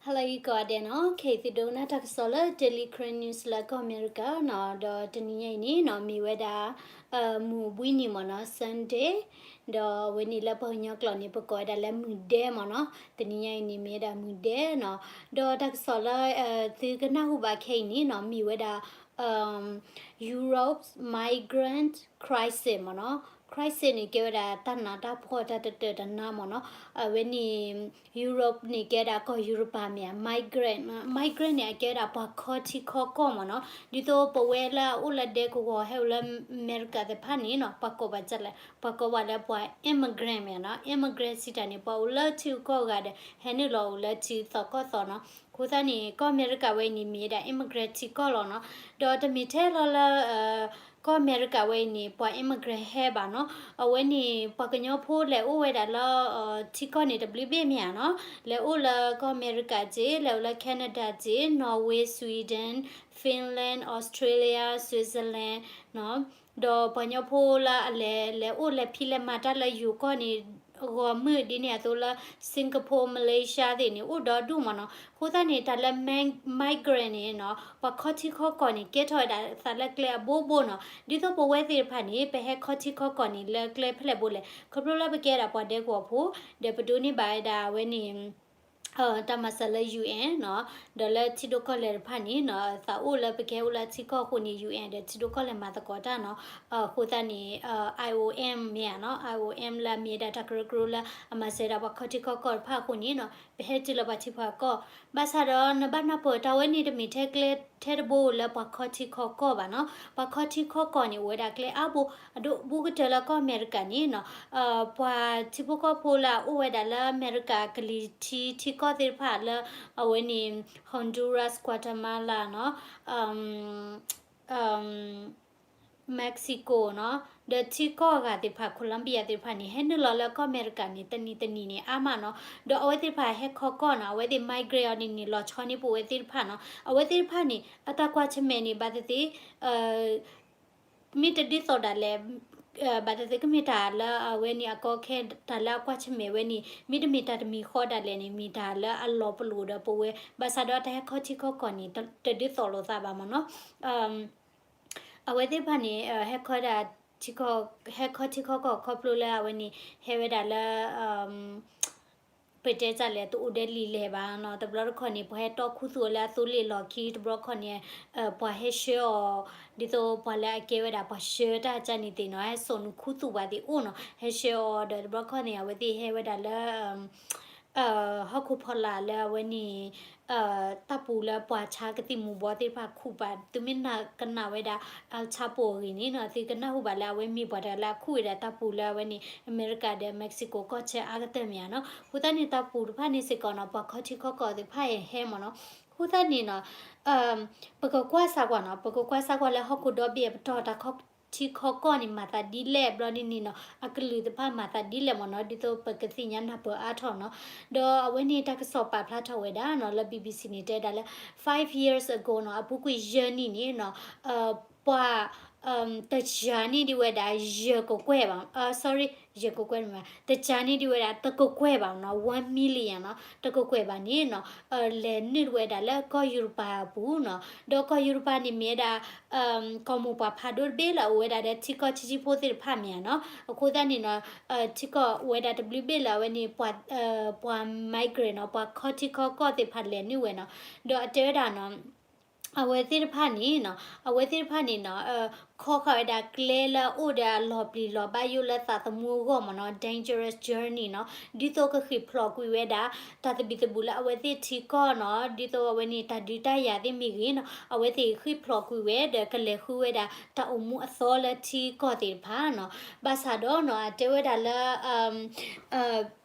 Hello ကိးဂၤဒဲးနီၤ, ခဲအံၤသုဒိကနၣ်တၢ်ကစီၣ်လၢ Daily Karen News လၢကီၢ်အမဲရကၤနီၤ, ဒီးတနံၤညါအံၤန့ၣ်နီၤ မ့ၢ်ဝဲဒၣ် မုၢ်ဘှံးနံၤမ့ၢ်နီၤ Sunday, ဒီးအဝဲန့ၣ်လၢပှၤကညီကျိာ်န့ၣ် ပကိးဝဲဒၣ်လၢမုၢ်ဒဲမ့ၢ်နီၤ, တနံၤညါအံၤန့ၣ်မ့ၢ်ဝဲဒၣ်မုၢ်ဒဲနီၤ, ဒီးတၢ်ကစီၣ်လၢ သုကနၢ်ဟူဘၣ်ခဲအံၤန့ၣ်နီၤ မ့ၢ်ဝဲဒၣ် Europe's migrant crisis မ့ၢ်နီၤ, crisis န့ၣ်ကဲဝဲဒၣ်တၢ်နးတၢ်ဖှီၣ်တၢ်တတၢာ်တနါမ့ၢ်နီၤ, အဝဲန့ၣ် Europe န့ၣ် ကဲဝဲဒၣ်ကီၢ်ယူရပၤမ့ၢ်ဧါ, migrant, migrant န့ၣ် အကဲဝဲဒၣ်ပှၤခီထံခီကီၢ်မ့ၢ်နီၤ, ဒ်သိးပဝဲလၢအအိၣ်လၢဒဲကဝီၤဟဲအိၣ်လၢအမဲရကၤသ့ၣ်တဖၣ်န့ၣ်နီၤ ပှၤကိးဘၣ်လဲၣ်, ပှၤကိးဘၣ်လၢပှၤ immigrant မ့ၢ်ဧါနီၤ, immigrant စံးတၢ်န့ၣ် ပှၤအိၣ်လၢထံဂုၤကီၢ်ဂၤဒီး ဟဲနုာ်လီၤအိၣ်လၢထံသီကီၢ်သီနီၤ, အဃိသတးန့ၣ် ကီၢ်အမဲရကၤဝဲအံၤန့ၣ် မ့ၢ်ဝဲဒၣ် immigrant ထံကီၢ်လီၤနီၤ, ဒီးတမ့ၢ်ထဲလီၤလၢ ကီၢ်အမဲရကၤဝဲအံၤန့ၣ် ပှၤ immigrant ဟဲဘၣ်နီၤ, အဝဲန့ၣ် ပှၤကညီဖိလဲၤအိၣ်ဝဲဒၣ်လၢ ထံကီၢ်န့ၣ်တဘျုးဘ့ၣ်မ့ၢ်ဧါနီၤ, လဲၤအိၣ်လၢကီၢ်အမဲရကၤက့ၢ်, လဲၤအိၣ်လၢ Canada က့ၢ်, Norway, Sweden, Finland, Australia, Switzerland နီၤ, ဒီးပှၤကညီဖိလၢအလဲၤ လဲၤအိၣ်လဲၤဖံးလဲၤမၤတၢ်လၢယိၤကီၢ်န့ၣ် ဂီၤမုၢ်ဒ်န့ၣ်အသိးလၢ Singapore, Malaysia သ့ၣ်န့ၣ် အိၣ်ဒီဒူၣ်မ့ၢ်နီၤ, အဃိသတးန့ၣ် တၢ်လၢ migrant န့ၣ်နီၤ ပှၤခီထံခီကီၢ်န့ၣ် ကဲထီၣ်ဝဲဒၣ်သးလၢကျဲအဘိဘိနီၤ, ဒ်သိးပဝဲသ့ၣ်တဖၣ်န့ၣ် ပဟဲခီထံခီကီၢ်န့ၣ် လၢကျဲဖဲလဲၣ်ဘိလဲၣ်, ခီဖျိလၢပကဲဒၣ်ပှၤဒဲကဝီၤဖိ ဒီးပဒိးန့ၢ်ဘၣ်ဝဲဒၣ်အဝဲန့ၣ် တၢ်မၤစၢၤလၢ UN နီၤ, ဒီးလၢထံဒိၣ်ကီၢ်လဲၢ်တဖၣ်န့ၣ်နီၤ သးအိၣ်လၢပကဟဲအိၣ်လၢထံကီၢ်အဃိန့ၣ် UN ဒီးထံဒိၣ်ကီၢ်လဲၢ်မၤသကိးတၢ်နီၤ, အဃိသတးန့ၣ် IOM မ့ၢ်ဧါနီၤ, IOM လၢအမ့ၢ်ဝဲဒၣ်တၢ်ကရၢကရိလၢအမၤစၢၤဒၣ်ပှၤခီထံခီကီၢ်တဖၣ်အဃိန့ၣ်နီၤ ပဟဲတုၤလၢပှၤထံပှၤကီၢ်, ဘၣ်ဆၣ်ဒီးနဘၣ်နၢ်ပၢၢ်တၢ်ဝဲန့ၣ် တမ့ၢ်ထဲကျဲထဲတဘိလၢပှၤခီထံခီကီၢ်ဘၣ်နီၤ, ပှၤခီထံခီကီၢ်န့ၣ် အိၣ်ဝဲဒၣ်ကျဲအါဘိ, အဒိ ဘူးကတၢၢ်လၢကီၢ်အမဲရကၤန့ၣ်နီၤ ပှၤထံဖိကီၢ်ဖိလၢအအိၣ်ဝဲဒၣ်လၢအမဲရကၤ ကလံၤထံးထံကီၢ်သ့ၣ်တဖၣ်လၢ အဝဲန့ၣ် Honduras, Guatemala နီၤ, Mexico နီၤ, ဒီးထံကီၢ်အဂၤသ့ၣ်တဖၣ် Colombia သ့ၣ်တဖၣ်န့ၣ် ဟဲနုာ်လီၤလၢကီၢ်အမဲရကၤန့ၣ် တနံၤတနံၤန့ၣ် အါမးနီၤ, ဒီးအဝဲသ့ၣ်တဖၣ်ဟဲခီကီၢ်နီၤ, အဝဲသ့ၣ် migrant အီၤန့ၣ်န့ၣ် လီၤဆီန့ၢ်ပဝဲသ့ၣ်တဖၣ်နီၤ, အဝဲသ့ၣ်တဖၣ်န့ၣ် အတၢ်ကွၢ်ဆၢၣ်မဲာ်န့ၣ် ဘၣ်သ့ၣ်သ့ၣ် မ့ၢ်တဒ်သိးဒၣ်လဲာ်, ဘၣ်သ့ၣ်သ့ၣ်ကမ့ၢ်တၢ်လၢအဝဲန့ၣ်အကီခဲ တၢ်လၢအကွၢ်ဆၢၣ်မဲာ်ဝဲန့ၣ် မ့တမ့ၢ်တၢ်တမံၤဃီဒၣ်လဲာ်န့ၣ် မ့ၢ်တၢ်လၢအလီၤပလိာ်ဒီးပဝဲ, ဘၣ်ဆၣ်ဒီးတၢ်ဟဲခီထံခီကီၢ်န့ၣ် တဒ်သိးလိာ်သးဘၣ်မ့ၢ်နီၤ, အဝဲသ့ၣ်တဖၣ်န့ၣ် ဟဲခီဒၣ် ဟဲခီထံခီကီၢ်ခီဖျိလၢအဝဲန့ၣ် ဟဲဝဲဒၣ်လၢ ပတဲတၢ်လဲၣ် တအိၣ်ဒဲလံာ်လဲၢ်ဘၣ်နီၤ, တဘျီတခီၣ်န့ၣ် ပှၤဟဲတီၢ်ခူသူၣ်အီၤလၢအသိလ့ၣ်လီၢ်ခံ, တဘျီတခီၣ်န့ၣ် ပှၤဟဲဆှၢအီၤ, ဒ်သိးပှၤလၢအကဲဝဲဒၣ်ပှၤဆှၢတၢ်ကၢ်န့ၣ်သ့ၣ်နီၤ, ဟဲစိာ်နုာ်ခူသူၣ်ပှၤသ့ၣ်အိၣ်နီၤ, ဟဲဆှၢအီၤဒီးတဘျီတခီၣ်န့ၣ် အဝဲသ့ၣ်ဟဲဝဲဒၣ်လၢ ဟီၣ်ခိၣ်ဖီလာ်လၢအဝဲန့ၣ် တၢ်ပူၤလၢပှၤဆါကသံၣ်မူၤဘှီးသ့ၣ်တဖၣ်ခူၣ်ပာ်, သုမ့ၢ်ကနၣ်ဝဲဒၣ် El Chapo အဂ့ၢ်န့ၣ်နီၤ, သုကနၢ်ဟူဘၣ်လၢအဝဲမ့ၢ်ပှၤတဂၤလၢအခူၣ်ဝဲဒၣ်တၢ်ပူၤလၢအဝဲန့ၣ် အမဲရကၤဒီး Mexico ကီၢ်ဆၢအါကတၢၢ်မ့ၢ်ဧါနီၤ, အဃိသတးန့ၣ် တၢ်ပူၤတဖၣ်န့ၣ်စ့ၢ်ကီးနီၤ ပှၤခီထံခီကီၢ်သ့ၣ်တဖၣ်အံၤဟဲမ့ၢ်နီၤ, အဃိသတးန့ၣ်နီၤ ပကကွၢ်စၢ်ကွၢ်နီၤ, ပကကွၢ်စၢ်ကွၢ်လၢဟီၣ်ခိၣ်ဒီဘ့ၣ်အပတီၢ် တၢ်ခီထံခီကီၢ်န့ၣ် မၤသးဒ်လဲၣ်ဘျီန့ၣ်နီၤ, အကလုာ်တဖၣ်မၤသးဒ်လဲၣ်မ့ၢ်နီၤ, ဒ်သိးပကသ့ၣ်ညါနၢ်ပၢၢ်အါထီၣ်နီၤ, ဒီးအဝဲန့ၣ်တၢ်ကစီၣ်ပာ်ဖျါထီၣ်ဝဲဒၣ်နီၤ လၢ BBC န့ၣ် တဲဒၣ်လၢ five years ago နီၤ, အပူၤကွံာ်ယဲၢ်နံၣ်န့ၣ်နီၤ ပှၤ တယၤန့ၣ်ဒ်ဝဲဒၣ် ယဲၢ်ကကွဲၢ်ဘၣ်, sorry, ယဲၢ်ကကွဲၢ်န့ၣ်မ့ၢ် တယၤန့ၣ်ဒ်ဝဲဒၣ် တကကွဲၢ်ဘၣ်နီၤ, one million နီၤ, တကကွဲၢ်ဘၣ်န့ၣ်နီၤ လဲၤနုာ်ဝဲဒၣ်လၢကီၢ်ယူရပၤအပူၤနီၤ, ဒီးကီၢ်ယူရပၤန့ၣ်မ့ၢ်ဝဲဒၣ် ကီၢ်မိၢ်ပှၢ်ဖးဒိၣ်တဘ့ၣ်လၢအအိၣ်ဝဲဒၣ်ဒီးထံကီၢ်ဆံးဆံးဖိသ့ၣ်တဖၣ်မ့ၢ်ဧါနီၤ, အဃိသတးန့ၣ်နီၤ ထံကီၢ်အိၣ်ဝဲဒၣ်တဘျုးဘ့ၣ်လၢအဝဲန့ၣ် ပှၤ ပှၤ migrant နီၤ, ပှၤခီထံခီကီၢ်သ့ၣ်တဖၣ်လဲၤနုာ်ဝဲနီၤ, ဒီးအတဲဝဲဒၣ်နီၤ အဝဲသ့ၣ်တဖၣ်န့ၣ်နီၤ, အဝဲသ့ၣ်တဖၣ်န့ၣ်နီၤ ခီဃာ်ဝဲဒၣ်ကျဲလၢအအိၣ်ဒီးအလီၤပျံၤလီၤဘၣ်ယိၣ်လၢသးသမူအဂီၢ်မ့ၢ်နီၤ, dangerous journey နီၤ, ဒ်သိးကဃ့ၢ်ဖျိးကွံာ်ဝဲဒၣ် တၢ်သဘံၣ်သဘုၣ်လၢအဝဲသ့ၣ်ထံကီၢ်နီၤ, ဒ်သိးအဝဲန့ၣ်တၢ်ဒုးတၢ်ယၤသ့ၣ်မ့ၢ်ဂ့ၤနီၤ, အဝဲသ့ၣ်ဃ့ၢ်ဖျိးကွံာ်ဝဲဒီးကလဲၤဃုဝဲဒၣ်တၢ်အိၣ်မူအသီလၢထံကီၢ်သ့ၣ်တဖၣ်နီၤ, ဘၣ်ဆၣ်ဒီးနီၤ အတဲဝဲဒၣ်လၢ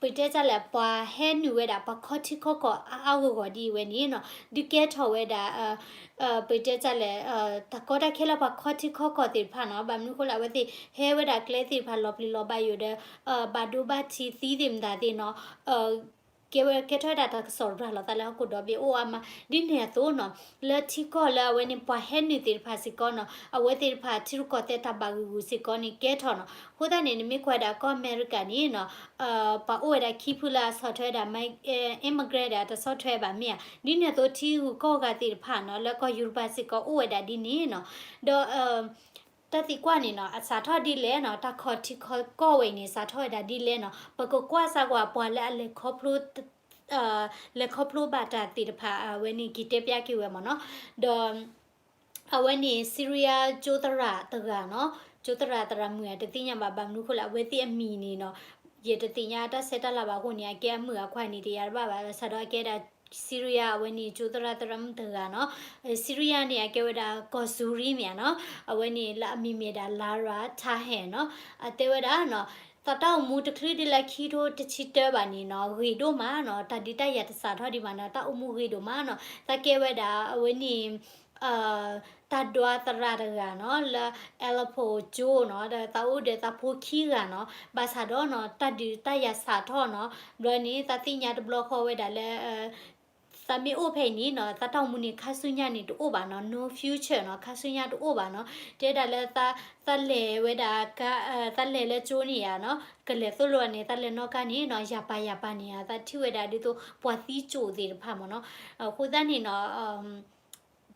ပတဲတၢ်လဲၣ် ပှၤဟဲနုာ်ဝဲဒၣ် ပှၤခီထံခီကီၢ်အါအါဂီၢ်ဂီၢ်ဒ်အံၤဝဲန့ၣ်နီၤ, ဒုးကဲထီၣ်ဝဲဒၣ် ပတဲတၢ်လဲၣ် တၢ်ကီတၢ်ခဲလၢပှၤခီထံခီကီၢ်သ့ၣ်တဖၣ်နီၤ, ဘၣ်မနုၤအဃိလၢအဝဲသ့ၣ်ဟဲဝဲဒၣ်ကျဲသ့ၣ်တဖၣ်လီၤပျံၤလီၤဘၣ်ယိၣ်ဒီး ဘၣ်ဒိဘၣ်ထံးသံသ့ၣ်မတၤသ့ၣ်နီၤ, ကဲဝဲကဲထီၣ်ဝဲဒၣ်တၢ်ကစီၣ်ရၤလီၤသးလၢဟီၣ်ခိၣ်ဒီဘ့ၣ်အိၣ်အါမး ဒ်န့ၣ်အသိးနီၤ လၢထံကီၢ်လၢအဝဲန့ၣ်ပှၤဟဲနုာ်သ့ၣ်တဖၣ်စ့ၢ်ကီးနီၤ အဝဲသ့ၣ်တဖၣ်ထံရူၢ်ကီၢ်သဲးတၢ်ဘၣ်ဂုာ်ဂုာ်စ့ၢ်ကီးန့ၣ်ကဲထီၣ်နီၤ အဃိသတးန့ၣ် နမ့ၢ်ကွၢ်ဒၣ်ကီၢ်အမဲရကၤန့ၣ်နီၤ ပှၤအိၣ်ဝဲဒၣ်ခံဖုလၢအဆီၣ်ထွဲဝဲဒၣ် immigrant ဒီးတဆီၣ်ထွဲဘၣ်မ့ၢ်ဧါ ဒ်န့ၣ်အသိးထံဂုၤကီၢ်ဂၤသ့ၣ်တဖၣ်နီၤ လၢကီၢ်ယူရပၤစ့ၢ်ကီးအိၣ်ဝဲဒၣ်ဒ်န့ၣ်နီၤ ဒီး တၢ်သံကွၢ်န့ၣ်နီၤ အစးထီၣ်ဒ်လဲၣ်နီၤ တၢ်ခီၣ်ထံးခီၣ်ကီၢ်ဝဲအံၤန့ၣ် စးထီၣ်ဝဲဒၣ်ဒ်လဲၣ်နီၤ ပကကွၢ်စၢ်ကွၢ်ပှၤလၢအလဲၤခီဖျိ လဲၤခီဖျိဘၣ်တၢ်သ့ၣ်တဖၣ် အဝဲန့ၣ်က့ၤတဲပျၢ်က့ၤဝဲမ့ၢ်နီၤ ဒီး အဝဲန့ၣ် Syria ကၠိသရၣ်တဂၤနီၤ ကၠိသရၣ်သရၣ်မုၣ်ဧါ တသ့ၣ်ညါဘၣ် ဘၣ်မနုၤဃိလဲၣ် အဝဲသ့ၣ်အမံၤန့ၣ်နီၤ ယတသ့ၣ်ညါတၢ်ဆဲးတၢ်လၤဘၣ်အဃိန့ၣ် အကဲအမုၣ်အခွါန့ၣ် တယၤတဘၣ်ဘၣ် ဘၣ်ဆၣ်ဒီးအကဲဒၣ် Syria အဝဲန့ၣ် ကၠိသရၣ်သရၣ်မုၣ်တဂၤနီၤ Syria န့ၣ် အကဲဝဲဒၣ်ကီၢ်စူၤရံမ့ၢ်ဧါနီၤ အဝဲန့ၣ်လၢအမံၤမ့ၢ်ဒၣ် Lara Taher နီၤ အတဲဝဲဒၣ်နီၤ သးတၢ်အိၣ်မူတချုးဒ်လၢခံကထိတဆံတၢဘၣ်န့ၣ်နီၤ ဂ့ၤဒိၣ်မးနီၤ တၢ်ဒုးတၢ်ယၤတစးထီၣ်ဒံးဘၣ်နီၤ တၢ်အိၣ်မူဂ့ၤဒိၣ်မးနီၤ သးကဲဝဲဒၣ်အဝဲန့ၣ် တၢ်ဒွးသရၣ်တဂၤနီၤ လၢ Aleppo ကၠိနီၤ ဒီးသးအိၣ်ဒီးသးဖိခံဂၤနီၤ ဘၣ်ဆၣ်ဒီးနီၤ တၢ်ဒုးတၢ်ယၤစးထီၣ်နီၤ ဘျီန့ၣ် သးသ့ၣ်ညါတဘျီဃီဝဲဒၣ်လၢ သးမ့ၢ်အိၣ်ဖဲအံၤန့ၣ်နီၤ သးတၢ်အိၣ်မူန့ၣ် ခါဆူညါန့ၣ်တအိၣ်ဘၣ်နီၤ no future နီၤ ခါဆူညါတအိၣ်ဘၣ်နီၤ တဲဒၣ်လၢ သးလဲၤဝဲဒၣ် သးလဲၤလၢကၠိန့ၣ်ဧါနီၤ ကလဲၤသိၣ်လိန့ၣ် သးလဲၤနီၣ်ကါန့ၣ်နီၤ ယၤပၤယၤပၤန့ၣ်ဧါ သးထံၣ်ဝဲဒၣ်ဒ်သိး ပှၤသံကၠိသ့ၣ်တဖၣ်မ့ၢ်နီၤ အဃိသတးန့ၣ်နီၤ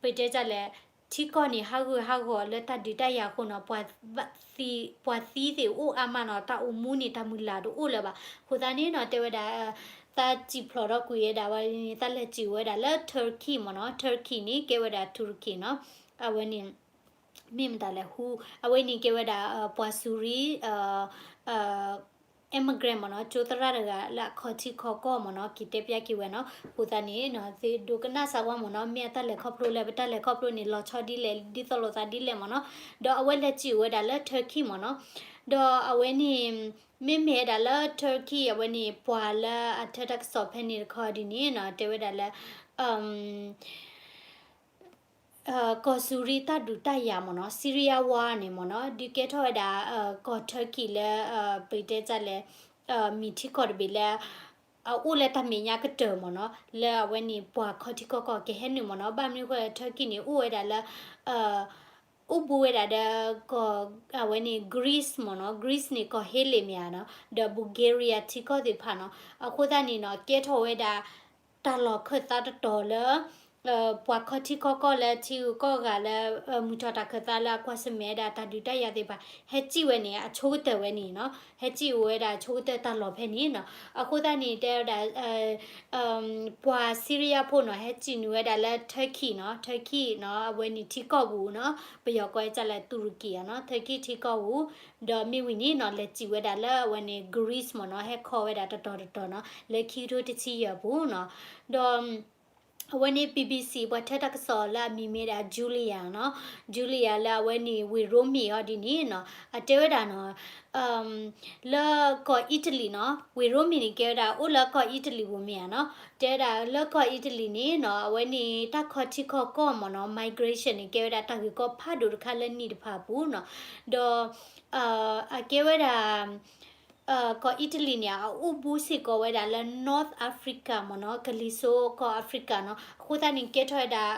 ပတဲတၢ်လဲၣ် ထံကီၢ်န့ၣ် ဟးဂူာ်ဟးဂီၤလၢတၢ်ဒုးတၢ်ယၤအဃိနီၤ ပှၤသံသ့ၣ်အိၣ်အါမးနီၤ တၢ်အိၣ်မူန့ၣ် တၢ်မုၢ်လၢ်တအိၣ်လၢၤဘၣ် အဃိသတးန့ၣ်နီၤ တဲဝဲဒၣ် သးစံၣ်ဖျိးထီၣ်ကွံာ်ဝဲဒၣ်ဝဲန့ၣ် သးလဲၤစံၣ်ဝဲဒၣ်လၢ Turkey မ့ၢ်နီၤ Turkey န့ၣ် ကဲဝဲဒၣ် တူရကံနီၤ အဝဲန့ၣ် မ့ၢ်မတၤလဲၣ်ဟူ အဝဲန့ၣ်ကဲဝဲဒၣ် ပှၤစူၤရံ immigrant မ့ၢ်နီၤ ကၠိသရၣ်တဂၤ လၢအခီၣ်ထံးခီၣ်ကီၢ်မ့ၢ်နီၤ က့ၤတဲပျၢ်က့ၤဝဲနီၤ အဃိသတးန့ၣ် သ့ၣ်ဒိကနၣ်စၢ်ဝဲမ့ၢ်နီၤ မ့ၢ်အတၢ်လဲၤခီဖျိလၢ ပတၢ်လဲၤခီဖျိန့ၣ် လီၤဆီဒ်လဲၣ် ဒ်သိးလိာ်သးဒ်လဲၣ်မ့ၢ်နီၤ ဒီးအဝဲလဲၤစံၣ်ဝဲဒၣ်လၢ Turkey မ့ၢ်နီၤ ဒီးအဝဲန့ၣ် မ့မ့ၢ်ဝဲဒၣ်လၢ Turkey အဝဲန့ၣ် ပှၤလၢအထၢတၢ်ကစီၣ်ဖဲန့ၣ်တခီဒ်န့ၣ်နီၤ တဲဝဲဒၣ်လၢ ကီၢ်စူၤရံတၢ်ဒုးတၢ်ယၤမ့ၢ်နီၤ Syria war န့ၣ်မ့ၢ်နီၤ ဒုးကဲထီၣ်ဝဲဒၣ် ကီၢ် Turkey လၢ ပတဲတၢ်လဲၣ် မံၤထံကီၢ်တဘ့ၣ်လၢ အအိၣ်လၢတၢ်မဲာ်ညါကတၢၢ်မ့ၢ်နီၤ လၢအဝဲန့ၣ် ပှၤခီၣ်ထံးခီၣ်ကီၢ်ကဟဲနုာ်မ့ၢ်နီၤ ဘၣ်မနုၤဃိ Turkey န့ၣ် အိၣ်ဝဲဒၣ်လၢ အိၣ်ဘူးဝဲဒၣ်ဒီး ကီၢ် အဝဲန့ၣ် Greece မ့ၢ်နီၤ Greece န့ၣ် ကီၢ်ဟ့လ့ၣ်မ့ၢ်ဧါနီၤ ဒီး Bulgaria ထံကီၢ်သ့ၣ်တဖၣ်နီၤ အဃိသတးန့ၣ်နီၤ ကဲထီၣ်ဝဲဒၣ် တၢ်လီၢ်ခၢၣ်သးတတီၤလၢ ပှၤခီၣ်ထံးခီၣ်ကီၢ်လၢထံဂုၤကီၢ်ဂၤလၢ မုၢ်ထီၣ်တၢ်ခၢၣ်သးလၢအကွၢ်ဆၢၣ်မဲာ်ဝဲဒၣ်တၢ်ဒုးတၢ်ယၤသ့ၣ်တဖၣ် ဟဲစံၣ်ဝဲန့ၣ် အဆိကတၢၢ်ဝဲန့ၣ်နီၤ ဟဲစံၣ်ဝဲဒၣ်အဆိကတၢၢ်တၢ်လီၢ်ဖဲန့ၣ်နီၤ အဃိသတးန့ၣ်တဲဝဲဒၣ် ပှၤ Syria ဖိနီၤ ဟဲစံၣ်နုာ်ဝဲဒၣ်လၢ Turkey နီၤ Turkey နီၤ အဝဲန့ၣ်ထံကီၢ်ပူၤနီၤ ပယီၤကိးဝဲဒၣ်လၢ တူရကံ နီၤ Turkey ထံကီၢ်ပူၤ ဒီးမ့ၢ်ဝံၤန့ၣ်နီၤ လဲၤစံၣ်ဝဲဒၣ်လၢအဝဲန့ၣ် Greece မ့ၢ်နီၤ ဟဲခီဝဲဒၣ်တတီၤတတီၤနီၤ လၢခံကထိတဆံယဲၢ်ပူၤနီၤ ဒီး အဝဲန့ၣ် BBC ပှၤထၢတၢ်ကစီၣ်လၢအမံၤမ့ၢ်ဒၣ် Julia နီၤ Julia လၢအဝဲန့ၣ် ဝ့ၢ်ရိမ့ၤအီၤဒ်န့ၣ်နီၤ အတဲဝဲဒၣ်နီၤ လၢကီၢ်အံၣ်တလံၤနီၤ ဝ့ၢ်ရိမ့ၤန့ၣ် ကဲဝဲဒၣ်အိၣ်လၢကီၢ်အံၣ်တလံၤပူၤမ့ၢ်ဧါနီၤ တဲဝဲဒၣ်လၢကီၢ်အံၣ်တလံၤန့ၣ်နီၤ အဝဲန့ၣ် တၢ်ခီၣ်ထံးခီၣ်ကီၢ်မ့ၢ်နီၤ migration န့ၣ် ကဲဝဲဒၣ်တၢ်ဂ့ၢ်ကီဖးဒိၣ်တခါလၢနံၣ်တဖၣ်အပူၤနီၤ ဒီး အကဲဝဲဒၣ် ကီၢ်အံၣ်တလံၤန့ၣ် အအိၣ်ဘူးစ့ၢ်ကီးဝဲဒၣ်လၢ North Africa မ့ၢ်နီၤ ကလံၤစိးကီၢ် Africa နီၤ အဃိသတးန့ၣ် ကဲထီၣ်ဝဲဒၣ်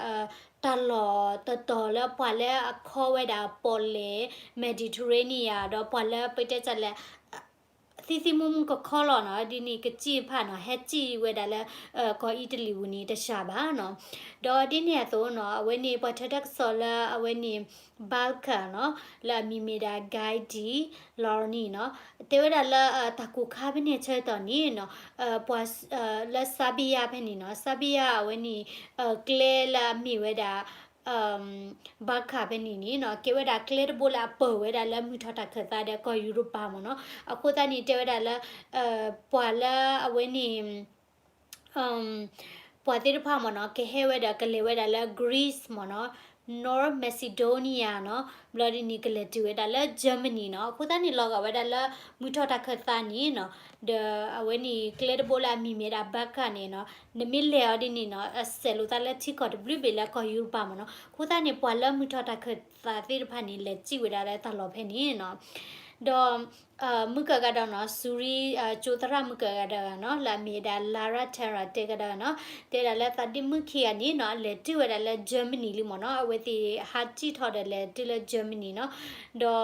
တၢ်လီၢ်တတီၤလၢပှၤလၢအခီဝဲဒၣ်ပီၣ်လဲၣ် Mediterranean ဒီးပှၤလၢပတဲတၢ်လဲၣ် သံသံမူမူကခီလီၤနီၤ ဒ်န့ၣ်ကစံၣ်တဖၣ်နီၤ ဟဲစံၣ်ဝဲဒၣ်လၢ ကီၢ်အံၣ်တလံၤပူၤန့ၣ်တစှၤဘၣ်နီၤ ဒီးဒ်န့ၣ်အသိးနီၤ အဝဲန့ၣ် ပှၤထၢတၢ်ကစီၣ်လၢအဝဲန့ၣ် Balkan နီၤ လၢအမံၤမ့ၢ်ဒၣ် Guy de Lorny နီၤ တဲဝဲဒၣ်လၢ တၢ်ကူၣ်ခါဖဲန့ၣ်ဆၢကတီၢ်န့ၣ်နီၤ ပှၤ လၢ Serbia ဖဲန့ၣ်နီၤ Serbia အဝဲန့ၣ် ကျဲလၢအမ့ၢ်ဝဲဒၣ် Balkan ဖဲန့ၣ်န့ၣ်နီၤ ကဲဝဲဒၣ်ကျဲတဘိလၢအပၢၢ်ဝဲဒၣ်လၢမုၢ်ထီၣ်တၢ်ခၢၣ်သးဒီးကီၢ်ယူရပၤမ့ၢ်နီၤ အဃိသတးန့ၣ် တဲဝဲဒၣ်လၢ ပှၤလၢအဝဲန့ၣ် ပှၤသ့ၣ်တဖၣ်မ့ၢ်နီၤ ကဟဲဝဲဒီးကလဲၤဝဲဒၣ်လၢ Greece မ့ၢ်နီၤ North Macedonia နီၤ ဘျီဒ်န့ၣ် ကလဲၤတုၤဝဲဒၣ်လၢ Germany နီၤ အဃိသတးန့ၣ် လီၤဂာ်ဝဲဒၣ်လၢ မုၢ်ထီၣ်တၢ်ခၢၣ်သးန့ၣ်နီၤ ဒီးအဝဲန့ၣ် ကျဲတဘိလၢအမံၤမ့ၢ်ဒၣ် Balkan န့ၣ်နီၤ နမ့ၢ်လဲၤအီၤဒ်န့ၣ်နီၤ အစဲးလိာ်သးလၢထံကီၢ်တဘျုးဘ့ၣ်လၢကီၢ်ယူရပၤမ့ၢ်နီၤ အဃိသတးန့ၣ် ပှၤလၢမုၢ်ထီၣ်တၢ်ခၢၣ်သးသ့ၣ်တဖၣ်န့ၣ် လဲၤစံၣ်ဝဲဒၣ်လၢတၢ်လီၢ်ဖဲန့ၣ်နီၤ ဒီး မုၢ်ကၢကဒီးနီၤ စူရံ ကၠိသရၣ်မုၢ်ကၢကဒီးနီၤ လၢအမ့ၢ်ဝဲဒၣ် Lara Terra တဲကဒီးနီၤ တဲဝဲဒၣ်လၢသးဒ့မုၣ်ခံဂၤန့ၣ်နီၤ အလဲၤတုၤဝဲဒၣ်လၢ Germany လံမ့ၢ်နီၤ အဝဲသ့ၣ်ဟးစံၣ်ထီၣ်ဒီးလဲၤတုၤလၢ Germany နီၤ ဒီး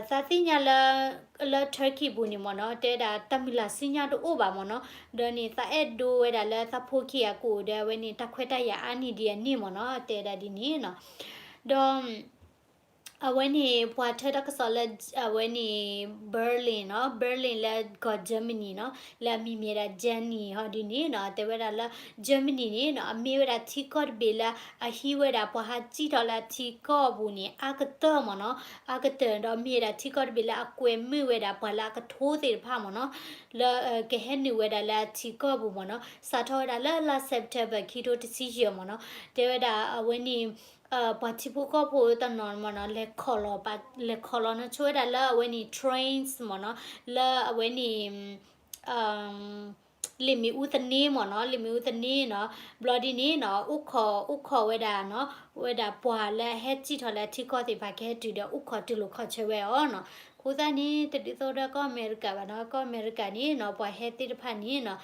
သးသ့ၣ်ညါလၢ လၢ Turkey ပူၤန့ၣ်မ့ၢ်နီၤ တဲဝဲဒၣ်တၢ်မုၢ်လၢ်ဆူညါတအိၣ်ဘၣ်မ့ၢ်နီၤ ဒီးန့ၣ်သးအဲၣ်ဒိးဝဲဒၣ်လၢသးဖိခံဂၤကအိၣ်ဒီးအဝဲန့ၣ် တၢ်ခွဲးတၢ်ယာ်အါန့ၢ်ဒံးအန့ၣ်မ့ၢ်နီၤ တဲဝဲဒၣ်ဒ်န့ၣ်နီၤ ဒီး အဝဲန့ၣ်ပှၤထၢတၢ်ကစီၣ်လၢ အဝဲန့ၣ် Berlin နီၤ Berlin လၢကီၢ် Germany နီၤ လၢအမံၤမ့ၢ်ဝဲဒၣ် Jenny ဟီဒ်န့ၣ်နီၤ တဲဝဲဒၣ်လၢ Germany န့ၣ်နီၤ အမ့ၢ်ဝဲဒၣ်ထံကီၢ်တဘ့ၣ်လၢအဟံးဝဲဒၣ်ပှၤဟးစံၣ်ထီၣ်လၢအထံကီၢ်အပူၤန့ၣ် အါကတၢၢ်မ့ၢ်နီၤ အါကတၢၢ်ဒီးမ့ၢ်ဝဲဒၣ်ထံကီၢ်တဘ့ၣ်လၢအကွဲမုာ်ဝဲဒၣ်ပှၤလၢအကထိသ့ၣ်တဖၣ်မ့ၢ်နီၤ လၢကဟဲနုာ်ဝဲဒၣ်လၢအထံကီၢ်ပူၤမ့ၢ်နီၤ စးထီၣ်ဝဲဒၣ်လၢလါ September ခံထိတဆံယဲၢ်မ့ၢ်နီၤ တဲဝဲဒၣ်အဝဲန့ၣ် ပှၤထံဖိကီၢ်ဖိတနီၤမ့ၢ်နီၤ လဲၤခီၣ်လီၤ လဲၤခီၣ်လီၤနီၤဆိဝဲဒၣ်လၢအဝဲန့ၣ် trains မ့ၢ်နီၤ လၢအဝဲန့ၣ် လ့ၣ်မ့ၣ်အူသန့မ့ၢ်နီၤ လ့ၣ်မ့ၣ်အူသန့နီၤ ဘျီဒ်န့ၣ်နီၤ အိၣ်ခိး အိၣ်ခိးဝဲဒၣ်နီၤ ဝဲဒၣ်ပှၤလၢအဟဲစံၣ်ထီၣ်လၢအထံကီၢ်သ့ၣ်တဖၣ်ကဟဲတုၤဒီးအိၣ်ခိးတူၢ်လိာ်ခီၣ်ဆၢဝဲအီၤနီၤ အဃိသတးန့ၣ် တဒ်သိးဒီးကီၢ်အမဲရကၤဘၣ်နီၤ ကီၢ်အမဲရကၤန့ၣ်နီၤ ပှၤဟဲသ့ၣ်တဖၣ်န့ၣ်နီၤ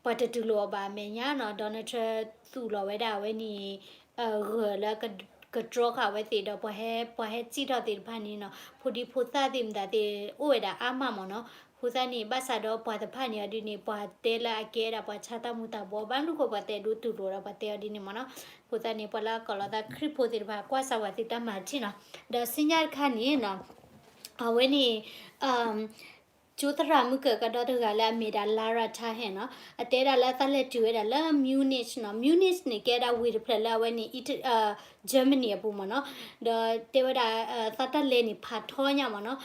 ပှၤတတူၢ်လိာ်အီၤဘၣ်အမဲာ်ညါနီၤ Donald Trump သူၣ်လီၤဝဲဒၣ်အဝဲန့ၣ် ဂၢၢ်လၢကတြီဃာ်ဝဲသ့ၣ်ဒီး ပှၤဟဲ ပှၤဟဲစံၣ်ထီၣ်သ့ၣ်တဖၣ်န့ၣ်နီၤ ဖိဒံဖိသၣ်သ့ၣ်မတၤသ့ၣ် အိၣ်ဝဲဒၣ်အါမးမ့ၢ်နီၤ အဃိသတးန့ၣ် ဘၣ်ဆၣ်ဒီးပှၤတဖၣ်န့ၣ်အီၤဒ်န့ၣ် ပှၤတဲလၢအကဲဒၣ်ပှၤဆါတၢ်မူၤတၢ်ဘှီး ဘၣ်မနုၤဃိပှၤတဲဒိတူၢ်လိာ်ဒီးပှၤတဲအီၤဒ်န့ၣ်မ့ၢ်နီၤ အဃိသတးန့ၣ် ပှၤလၢအကိးလီၤသးခရံာ်ဖိသ့ၣ်တဖၣ် ကွၢ်စၢ်ဝဲသ့ၣ်တၢ်မၤထံၣ်နီၤ ဒီးဆူညါတခါန့ၣ်နီၤ အဝဲန့ၣ် ကၠိသရၣ်မုၣ်ကၢကဒီးတဂၤလၢအမ့ၢ်ဒၣ် Lara Tahan နီၤ အတဲဒၣ်လၢသးလဲၤတုၤဝဲဒၣ်လၢ Munich နီၤ Munich န့ၣ် ကဲဒၣ်ဝ့ၢ်တဖျၢၣ်လၢအဝဲန့ၣ် Germany အပူၤမ့ၢ်နီၤ ဒီးတဲဝဲဒၣ် သးတၢ်လဲၤန့ၣ်ဖးထီညါမ့ၢ်နီၤ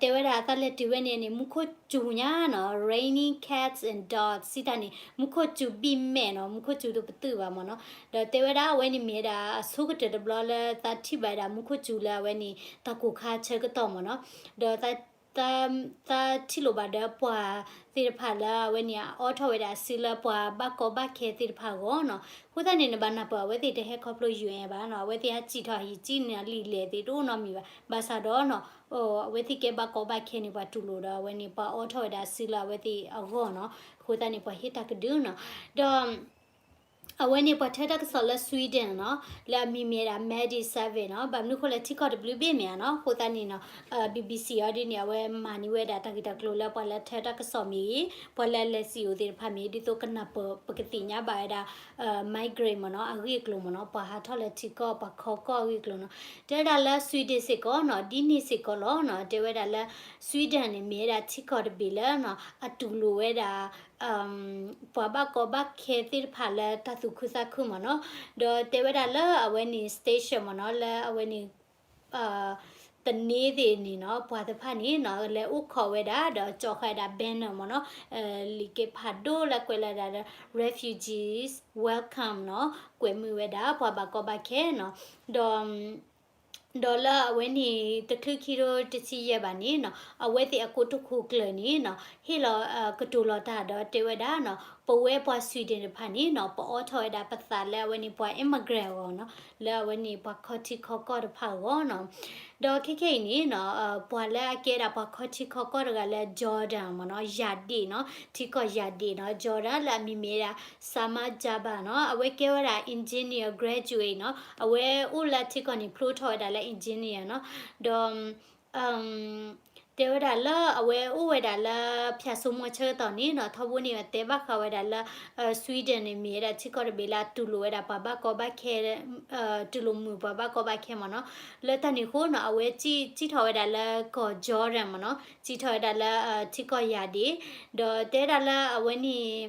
ဒီးတဲဝဲဒၣ်သးလဲၤတုၤဝဲန့ၣ်န့ၣ် မူခိၣ်စူၤညါနီၤ raining cats and dogs စံးတၢ်န့ၣ် မူခိၣ်စူၤဘံၣ်မဲာ်နီၤ မူခိၣ်စူၤတပတုာ်ဘၣ်မ့ၢ်နီၤ ဒီးတဲဝဲဒၣ်အဝဲန့ၣ်မ့ၢ်ဝဲဒၣ်အဆိကတၢၢ်တဘျီလၢသးထံၣ်ဘၣ်ဝဲဒၣ်မူခိၣ်စူၤလၢအဝဲန့ၣ် တၢ်ကိၢ်ခါဆၢကတီၢ်မ့ၢ်နီၤ ဒီး သးထံၣ်လိာ်ဘၣ်ဒီးပှၤသ့ၣ်တဖၣ်လၢအဝဲန့ၣ် အအိးထီၣ်ဝဲဒၣ်အစုလၢပှၤဘၣ်ကီဘၣ်ခဲသ့ၣ်တဖၣ်အဂီၢ်နီၤ အဃိသတးန့ၣ် နဘၣ်နၢ်ပၢၢ်အဝဲသ့ၣ်တဟဲခီဖျိ ယူၢ်အဲၣ် ဘၣ်နီၤ အဝဲသ့ၣ်ဟဲစံၣ်ထီၣ်ဟံးစံၣ်န့ၣ်လံာ်လဲၢ်သ့ၣ်တအိၣ်နီတမံၤဘၣ် ဘၣ်ဆၣ်ဒီးနီၤ အဝဲသ့ၣ်ကဲဘၣ်ကီဘၣ်ခဲန့ၣ် ပှၤတူၢ်လိာ်ဒီးအဝဲန့ၣ် ပှၤအိးထီၣ်ဝဲဒၣ်အစုလၢအဝဲသ့ၣ်အဂီၢ်နီၤ အဃိသတးန့ၣ် ပှၤဟ့ၣ်တၢ်ကဒုနီၤ ဒီး အဝဲန့ၣ်ပှၤထၢတၢ်ကစီၣ်လၢ Sweden နီၤ လၢအမံၤမ့ၢ်ဝဲဒၣ် Matti Sahlin နီၤ ဘၣ်မနုၤဃိလဲၣ် ထံကီၢ်တဘျုးဘ့ၣ်မ့ၢ်ဧါနီၤ အဃိသတးန့ၣ်နီၤ BBC အီၤဒ်န့ၣ် အဝဲမၤန့ၢ်ဝဲဒၣ်တၢ်ဂ့ၢ်တၢ်ကျိၤလၢပှၤလၢထၢတၢ်ကစီၣ်မ့ၢ်ဂ့ၤ ပှၤလၢအလဲၤစံၣ်အိၣ်သ့ၣ်တဖၣ်မ့ၢ်ဂ့ၤ ဒ်သိးကနၢ်ပၢၢ်ပကသ့ၣ်ညါဘၣ်ဝဲဒၣ် migrant မ့ၢ်နီၤ အဂ့ၢ်အကျိၤမ့ၢ်နီၤ ပှၤဟးထီၣ်လၢထံကီၢ် ပှၤခီကီၢ်အဂ့ၢ်အကျိၤနီၤ တဲဝဲဒၣ်လၢ Sweden စ့ၢ်ကီးနီၤ ဒ်န့ၣ်စ့ၢ်ကီးလီၤနီၤ တဲဝဲဒၣ်လၢ Sweden န့ၣ် မ့ၢ်ဝဲဒၣ်ထံကီၢ်တဘ့ၣ်လၢနီၤ အတူၢ်လိာ်ဝဲဒၣ် ပှၤဘၣ်ကီဘၣ်ခဲသ့ၣ်တဖၣ်လၢတၢ်သူၣ်ခုသးခုမ့ၢ်နီၤ ဒီးတဲဝဲဒၣ်လၢအဝဲန့ၣ် station မ့ၢ်နီၤ လၢအဝဲန့ၣ် သန့သ့ၣ်န့ၣ်နီၤ ပှၤတဖၣ်န့ၣ်နီၤ လဲၤအိၣ်ခိးဝဲဒၣ် ဒီးကၠီဃာ်ဝဲဒၣ် banner မ့ၢ်နီၤ လံာ်ကဲဖးဒိၣ်လၢကွဲးလီၤဒၣ်ဒီး refugees welcome နီၤ ကွဲးမုာ်ဝဲဒၣ် ပှၤဘၣ်ကီဘၣ်ခဲနီၤ ဒီး ဒီးလၢအဝဲန့ၣ် တချုးခံထိတဆံယဲၢ်ဘၣ်န့ၣ်နီၤ အဝဲသ့ၣ်အကိတိာ်ခိၣ်ကျၢၢ်န့ၣ်နီၤ ဟ့ၣ်လီၤကတိၤလီၤတၢ်ဒီးတဲဝဲဒၣ်နီၤ ပဝဲပှၤ Sweden တဖၣ်န့ၣ်နီၤ ပအိးထီၣ်ဝဲဒၣ်ပသးလၢအဝဲန့ၣ်ပှၤ immigrant အဂီၢ်နီၤ လၢအဝဲန့ၣ်ပှၤခီထံခီကီၢ်တဖၣ်အဂီၢ်နီၤ ဒီးခဲခဲအံၤန့ၣ်နီၤ ပှၤလၢအကဲဒၣ်ပှၤခီထံခီကီၢ်တဂၤလၢ Jordan မ့ၢ်နီၤ ယာဒ့နီၤ ထံကီၢ်ယာဒ့နီၤ Jordan လၢအမံၤမ့ၢ်ဝဲဒၣ် Samar Jabbar နီၤ အဝဲကဲဝဲဒၣ် engineer graduate နီၤ အဝဲအိၣ်လၢထံကီၢ်န့ၣ် ဖျိထီၣ်ဝဲဒၣ်လၢ engineer နီၤ ဒီး တဲဝဲဒၣ်လၢအဝဲအိၣ်ဝဲဒၣ်လၢ ဖၠၣ်စိမိၤဆၢကတီၢ်န့ၣ်နီၤ ထီဘိန့ၣ် အတဲဘၣ်ဃးဝဲဒၣ်လၢ Sweden န့ၣ် မ့ၢ်ဝဲဒၣ်ထံကီၢ်တဘ့ၣ်လၢအတူၢ်လိာ်ဝဲဒၣ်ပှၤဘၣ်ကီဘၣ်ခဲ တူၢ်လိာ်မုာ်ပှၤဘၣ်ကီဘၣ်ခဲမ့ၢ်နီၤ လၢတၢ်န့ၣ်အဃိနီၤ အဝဲစံၣ်ထီၣ်ဝဲဒၣ်လၢကီၢ် Jordan မ့ၢ်နီၤ စံၣ်ထီၣ်ဝဲဒၣ်လၢထံကီၢ်ယာဒ့ ဒီးတဲဝဲဒၣ်လၢအဝဲန့ၣ်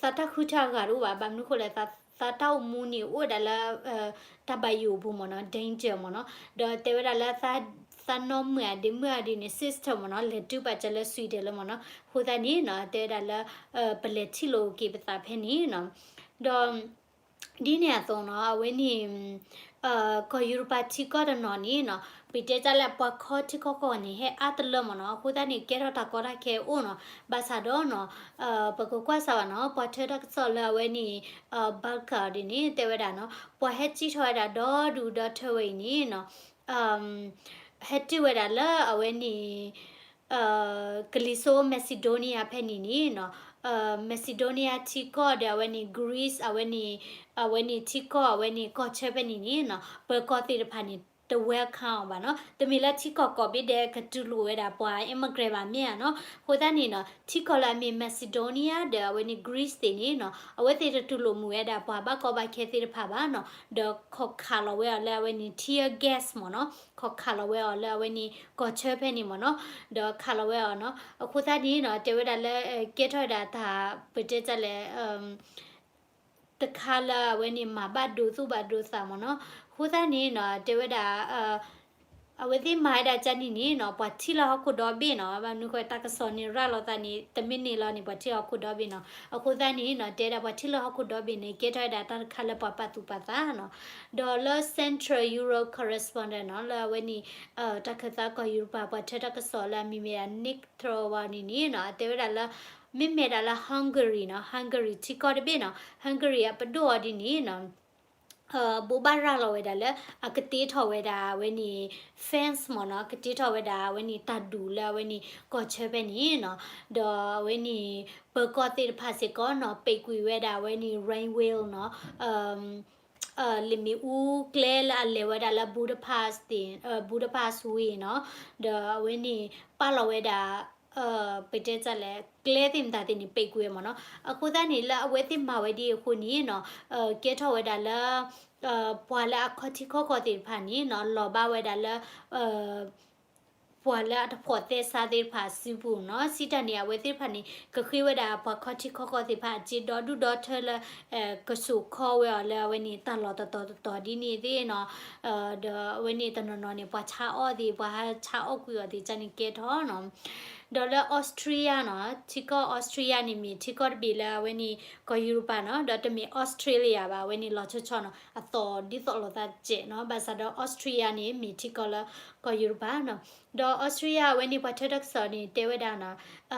သးတၢ်ဃုထၢအဂၤတအိၣ်ဘၣ် ဘၣ်မနုၤဃိလဲၣ် သးတၢ်အိၣ်မူန့ၣ်အိၣ်ဝဲဒၣ်လၢ တၢ်ဘၣ်ယိၣ်အပူၤမ့ၢ်နီၤ danger မ့ၢ်နီၤ ဒီးတဲဝဲဒၣ်လၢ သးနီၢ်မုာ်အဒ့မုာ်အဒ့န့ၣ် sister မ့ၢ်နီၤ လဲၤတုၤပာ်စၢၤလၢ Sweden လၢမ့ၢ်နီၤ အဃိသတးန့ၣ်နီၤ တဲဝဲဒၣ်လၢ ပလဲၤထံၣ်လိာ်က့ၤပသးဖဲန့ၣ်နီၤ ဒီး ဒ်န့ၣ်အသိးနီၤ အဝဲန့ၣ် ကီၢ်ယူရပၤထံကီၢ်တနီၤန့ၣ်နီၤ ပတဲတၢ်လၢပှၤခီထံခီကီၢ်န့ၣ် ဟဲအါတလၢမ့ၢ်နီၤ အဃိသတးန့ၣ် ကဲထီၣ်တၢ်ကီတၢ်ခဲအိၣ်နီၤ ဘၣ်ဆၣ်ဒီးနီၤ ပကကွၢ်စၢ်ဘၣ်နီၤ ပှၤထၢတၢ်ကစီၣ်လၢအဝဲန့ၣ် Balkan ဒ်န့ၣ် တဲဝဲဒၣ်နီၤ ပှၤဟဲစံၣ်ထီၣ်ဝဲဒၣ်ဒီဒူၣ်ဒီထၢဝဲအံၤန့ၣ်နီၤ ဟဲတုၤဝဲဒၣ်လၢအဝဲန့ၣ် ကလံၤစိး Macedonia ဖဲန့ၣ်န့ၣ်နီၤ, Macedonia ထံကီၢ်ဒီးအဝဲန့ၣ် Greece အဝဲန့ၣ် အဝဲန့ၣ်ထံကီၢ်အဝဲန့ၣ်ကီၢ်ဆၢဖဲန့ၣ်န့ၣ်နီၤ, ပၢၤကီၢ်သ့ၣ်တဖၣ်န့ၣ် တ welcome အီၤဘၣ်နီၤ. တမ့ၢ်လၢထံကီၢ်ကိးဘ့ၣ်ဒဲးကတူၢ်လိာ်ဝဲဒၣ်ပှၤ immigrant ဘၣ်မ့ၢ်ဧါနီၤ. အဃိသတးန့ၣ်နီၤ ထံကီၢ်လၢအမ့ၢ် Macedonia ဒီးအဝဲန့ၣ် Greece သ့ၣ်န့ၣ်နီၤ အဝဲသ့ၣ်တတူၢ်လိာ်မုာ်ဝဲဒၣ်ပှၤဘၣ်ကီဘၣ်ခဲသ့ၣ်တဖၣ်ဘၣ်နီၤ. ဒီးခိးခးလီၤဝဲအီၤလၢအဝဲန့ၣ် tear gas မ့ၢ်နီၤ, ခိးခးလီၤဝဲအီၤလၢအဝဲန့ၣ်ကီၢ်ဆၢဖဲန့ၣ်မ့ၢ်နီၤ, ဒီးခးလီၤဝဲအီၤနီၤ. အဃိသတးန့ၣ်နီၤ တဲဝဲဒၣ်လၢ ကဲထီၣ်ဝဲဒၣ်တၢ်ပတဲတၢ်လဲၣ် တခါလၢအဝဲန့ၣ်မၤဘၣ်ဒိသူၣ်ဘၣ်ဒိသးမ့ၢ်နီၤ. အဃိသတးန့ၣ်နီၤ တဲဝဲဒၣ် အဝဲသ့ၣ်မၤဝဲဒၣ်ကန့ၣ်န့ၣ်နီၤ ပှၤထံၣ်လၢဟီၣ်ခိၣ်ဒီဘ့ၣ်နီၤ, ဘၣ်မနုၤဃိတၢ်ကစီၣ်န့ၣ်ရၤလီၤသးန့ၣ် တမ့ၢ်န့ၣ်လီၤန့ၣ် ပှၤထံၣ်လၢဟီၣ်ခိၣ်ဒီဘ့ၣ်နီၤ. အဃိသတးန့ၣ်နီၤ တဲဒၣ်ပှၤထံၣ်လၢဟီၣ်ခိၣ်ဒီဘ့ၣ်န့ၣ် ကဲထီၣ်ဝဲဒၣ်တၢ်တခါလၢပှၤပာ်သူၣ်ပာ်သးနီၤ. ဒီးလၢ Central Europe Correspondent နီၤ လၢအဝဲန့ၣ် တၢ်ခၢၣ်သးကီၢ်ယူရပၤ ပှၤထၢတၢ်ကစီၣ်လၢအမံၤမ့ၢ်ဒၣ် Nick Thorwall န့ၣ်န့ၣ်နီၤ အတဲဝဲဒၣ်လၢ မ့မ့ၢ်ဒၣ်လၢ Hungary နီၤ, Hungary ထံကီၢ်တဘ့ၣ်နီၤ, Hungary အပဒိၣ်အီၤဒ်န့ၣ်နီၤ ဘိးဘၣ်ရၤလီၤဝဲဒၣ်လၢ အကတ့ထီၣ်ဝဲဒၣ်အဝဲန့ၣ် fence မ့ၢ်နီၤ, ကတ့ထီၣ်ဝဲဒၣ်အဝဲန့ၣ်တၢ်ဒူၣ်လၢအဝဲန့ၣ်ကီၢ်ဆၢဖဲန့ၣ်နီၤ, ဒီးအဝဲန့ၣ် ပၢၤကီၢ်သ့ၣ်တဖၣ်စ့ၢ်ကီးနီၤ ပိတ်ကွံာ်ဝဲဒၣ်အဝဲန့ၣ် railway နီၤ လ့ၣ်မ့ၣ်အူကျဲလၢအလဲၤဝဲဒၣ်လၢ Budapest သ့ၣ် Budapest ဝ့ၢ်နီၤ, ဒီးအဝဲန့ၣ် ပာ်လီၤဝဲဒၣ် ပတဲတၢ်လဲၣ် ကျဲသ့ၣ်မတၤသ့ၣ်န့ၣ် ပိတ်ကွံာ်ဝဲမ့ၢ်နီၤ. အဃိသတးန့ၣ် လၢအဝဲသ့ၣ်မၤဝဲဒ်အံၤအဃိန့ၣ်နီၤ ကဲထီၣ်ဝဲဒၣ်လၢ ပှၤလၢအခီၣ်ထံးခီၣ်ကီၢ်သ့ၣ်တဖၣ်န့ၣ်နီၤ လီၤဘၣ်ဝဲဒၣ်လၢ ပှၤလၢအတဖိးသဲစးသ့ၣ်တဖၣ်စုပူၤနီၤ. စံးတၢ်န့ၣ် အဝဲသ့ၣ်တဖၣ်န့ၣ် ကဃ့ဝဲဒၣ်ပှၤခီၣ်ထံးခီၣ်ကီၢ်သ့ၣ်တဖၣ် အစ့ဒီဒူၣ်ဒီထၢလၢ ကစိာ်ခီဝဲအီၤလၢအဝဲန့ၣ် တၢ်လီၢ်တတီၤတတီၤဒ်န့ၣ်သ့ၣ်နီၤ. ဒီးအဝဲန့ၣ်တနီၤနီၤန့ၣ် ပှၤဆါအီၣ်သ့ၣ် ပှၤဟးဆါအီၣ်ကွံာ်အီၤသ့ၣ် ကန့ၣ်ကဲထီၣ်နီၤ. ဒီးလၢ Austria နီၤ ထံကီၢ် Austria န့ၣ်မ့ၢ်ထံကီၢ်တဘ့ၣ်လၢအဝဲန့ၣ် ကီၢ်ယူရပၤနီၤ ဒီးတမ့ၢ် Australia ဘၣ် အဝဲန့ၣ်လီၤဆီဆီနီၤ အသီၣ်ဒ်သိးလိာ်သးစဲးနီၤ. ဘၣ်ဆၣ်ဒီး Austria န့ၣ် မ့ၢ်ထံကီၢ်လၢကီၢ်ယူရပၤနီၤ. ဒီး Austria အဝဲန့ၣ် ပှၤထၢတၢ်ကစီၣ်န့ၣ် တဲဝဲဒၣ်နီၤ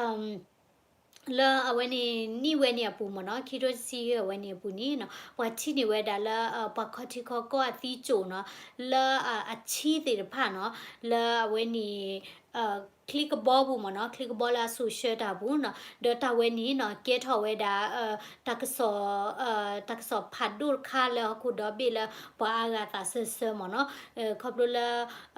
လၢအဝဲန့ၣ် နံၣ်ဝဲန့ၣ်အပူၤမ့ၢ်နီၤ ခံထိတဆံအဝဲန့ၣ်အပူၤန့ၣ်နီၤ ပှၤထံၣ်န့ၢ်ဝဲဒၣ်လၢ ပှၤခီၣ်ထံးခီၣ်ကီၢ်အသံစိၣ်နီၤ လၢအဆံသ့ၣ်တဖၣ်နီၤ လၢအဝဲန့ၣ် ချံကဘီပူၤမ့ၢ်နီၤ ချံကဘီလၢအစိာ်ဆှၢတၢ်ပူၤနီၤ ဒီးတၢ်ဝဲန့ၣ်နီၤ ကဲထီၣ်ဝဲဒၣ် တၢ်ကစီၣ် တၢ်ကစီၣ်ဖးဒိၣ်တခါလၢဟီၣ်ခိၣ်ဒီဘ့ၣ်လၢပှၤအါဂၤသးစၢၢ်စၢၢ်မ့ၢ်နီၤ